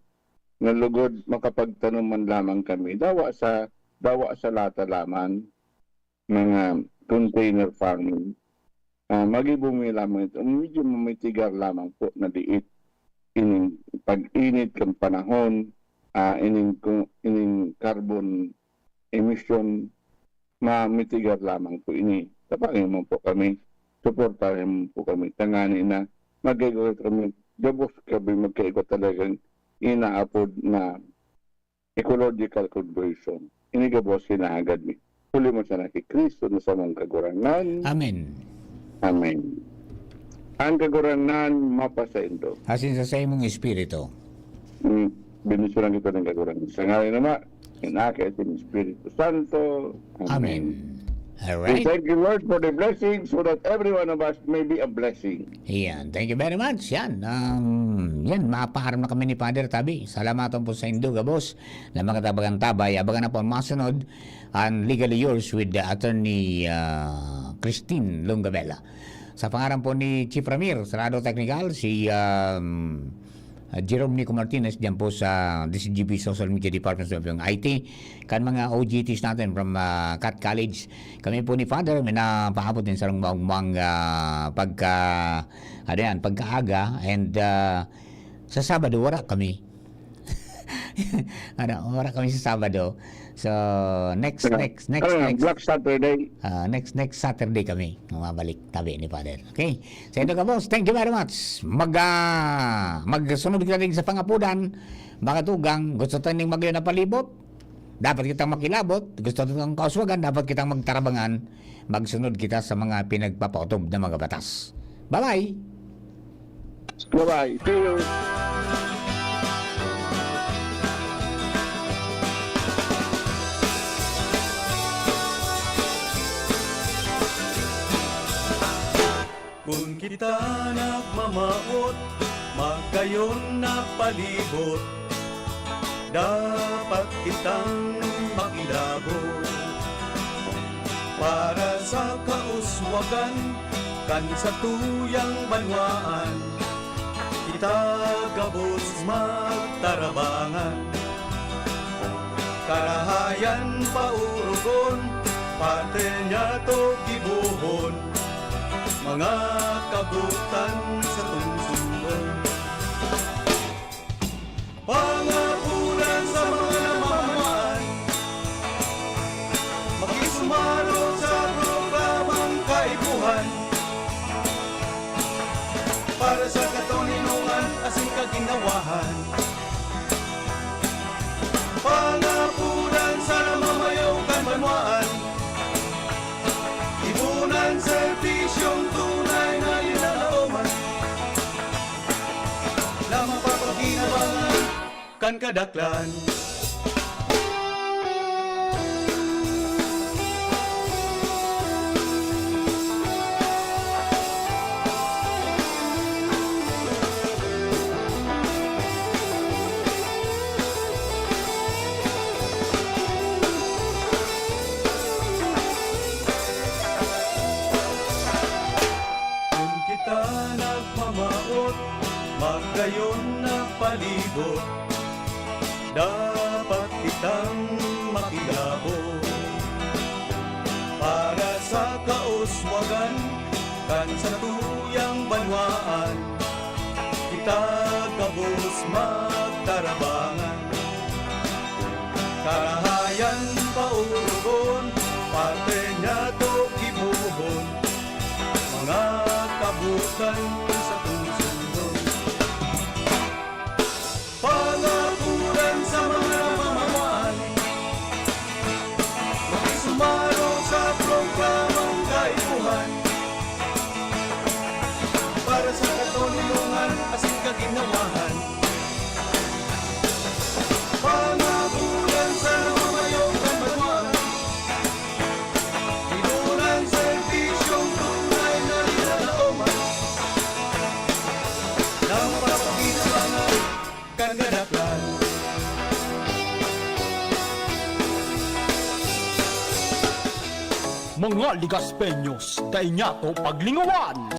na lugod makapagtanom man lamang kami. Dawa sa dawa sa lata lamang, mga container farming. Ah, magibo mi lamang ito. Medyo mamitigar lamang po na liit ining pag-init kan panahon, ah, ining ku-, ining carbon emission, mamitigar lamang po ini. Tabangi mo po kami, suportahan mo po kami. Tangani na, magkaigwa kami, gabos kami, magkaigwa talagang inaapod na ecological conversion. Ini gabos hinahagad mi. Huli mo sana ki Cristo na samong Kagurangnan. Amen. Amen. Ang Kagurangnan mapasaindo. Asin sa saimong espiritu. Mm, bendisyonan kita ng Kagurangnan. Sa ngalan ng Ama, ng Anak, at ng Espiritu Santo. Amen. Amen. All right. We thank you, Lord, for the blessings so that every one of us may be a blessing. Yan. Thank you very much. Yan. Um, yan. Mapaharam na kami ni Father Tabi. Salamaton po sa indo, gabos, na mga tabagan tabay. Abangan na po ang masunod, ang Legally Yours with the Attorney, ah, Christine Longabella. Sa pangaran po ni Chief Ramir, Sarado Technical, si, um, ah, Jerome Nico Martinez, diyan po sa D C G P Social Media Department of yung I T, kan mga O G Ts natin from, ah, Cat College. Kami po ni Father, may napaabot din sa maugmang, ah, pagka, ano yan, pagkaaga, and, ah, sa Sabado, wala kami. Ano, wala kami sa Sabado. So, next, Ano, next, next, ano, next, Black Saturday. Ah, next, next Saturday kami mamabalik, tabi ni Father. Okay? Sa inyo, gabos, thank you very much. Mag, ah, magsunod kita din sa pangapudan, mga tugang, gusto ta ning magayon na palibot? Dapat kitang makilabot. Gusto ta ng kauswagan? Dapat kitang magtarabangan. Magsunod kita sa mga pinagpapaotob na mga batas. Bye-bye! Bye-bye. See you. Kun kita nagmamawot, magayon na palibot, dapat kitang makilabot. Para sa kauswagan kan satuyang banwaan, kita gabos magtarabangan. Karahayan paorogon, pati niyato gibohon, mga kabutan sa tungsungon. Pangapunan sa mga namamayan, makisumaro sa programang kaipuhan para sa katoninongan asin kaginhawahan. Pangapunan sa namamayo kan banwaan, ipunan serbisyong tunay na linalaoman na mapapakinabangan kan kadaklan. Kun kita nagmamawot, magayon na palibot, dapat kitang makilabot. Para sa kauswagan kan satuyang banwaan, kita gabos magtarabangan. Karahayan paorogon, pati niyato gibohon, mga kabutan sa tungsungon. Pangapunan sa mga namamayan, makisumaro sa programang kaipuhan para sa katoninongan asin kaginhawahan. Pangapunan sa namamayo kan banwaan, ipunan serbisyong tunay na linalaoman na mapapakinabangan kan kadaklan. Mga Ligaspeños, dai niyato paglingawan!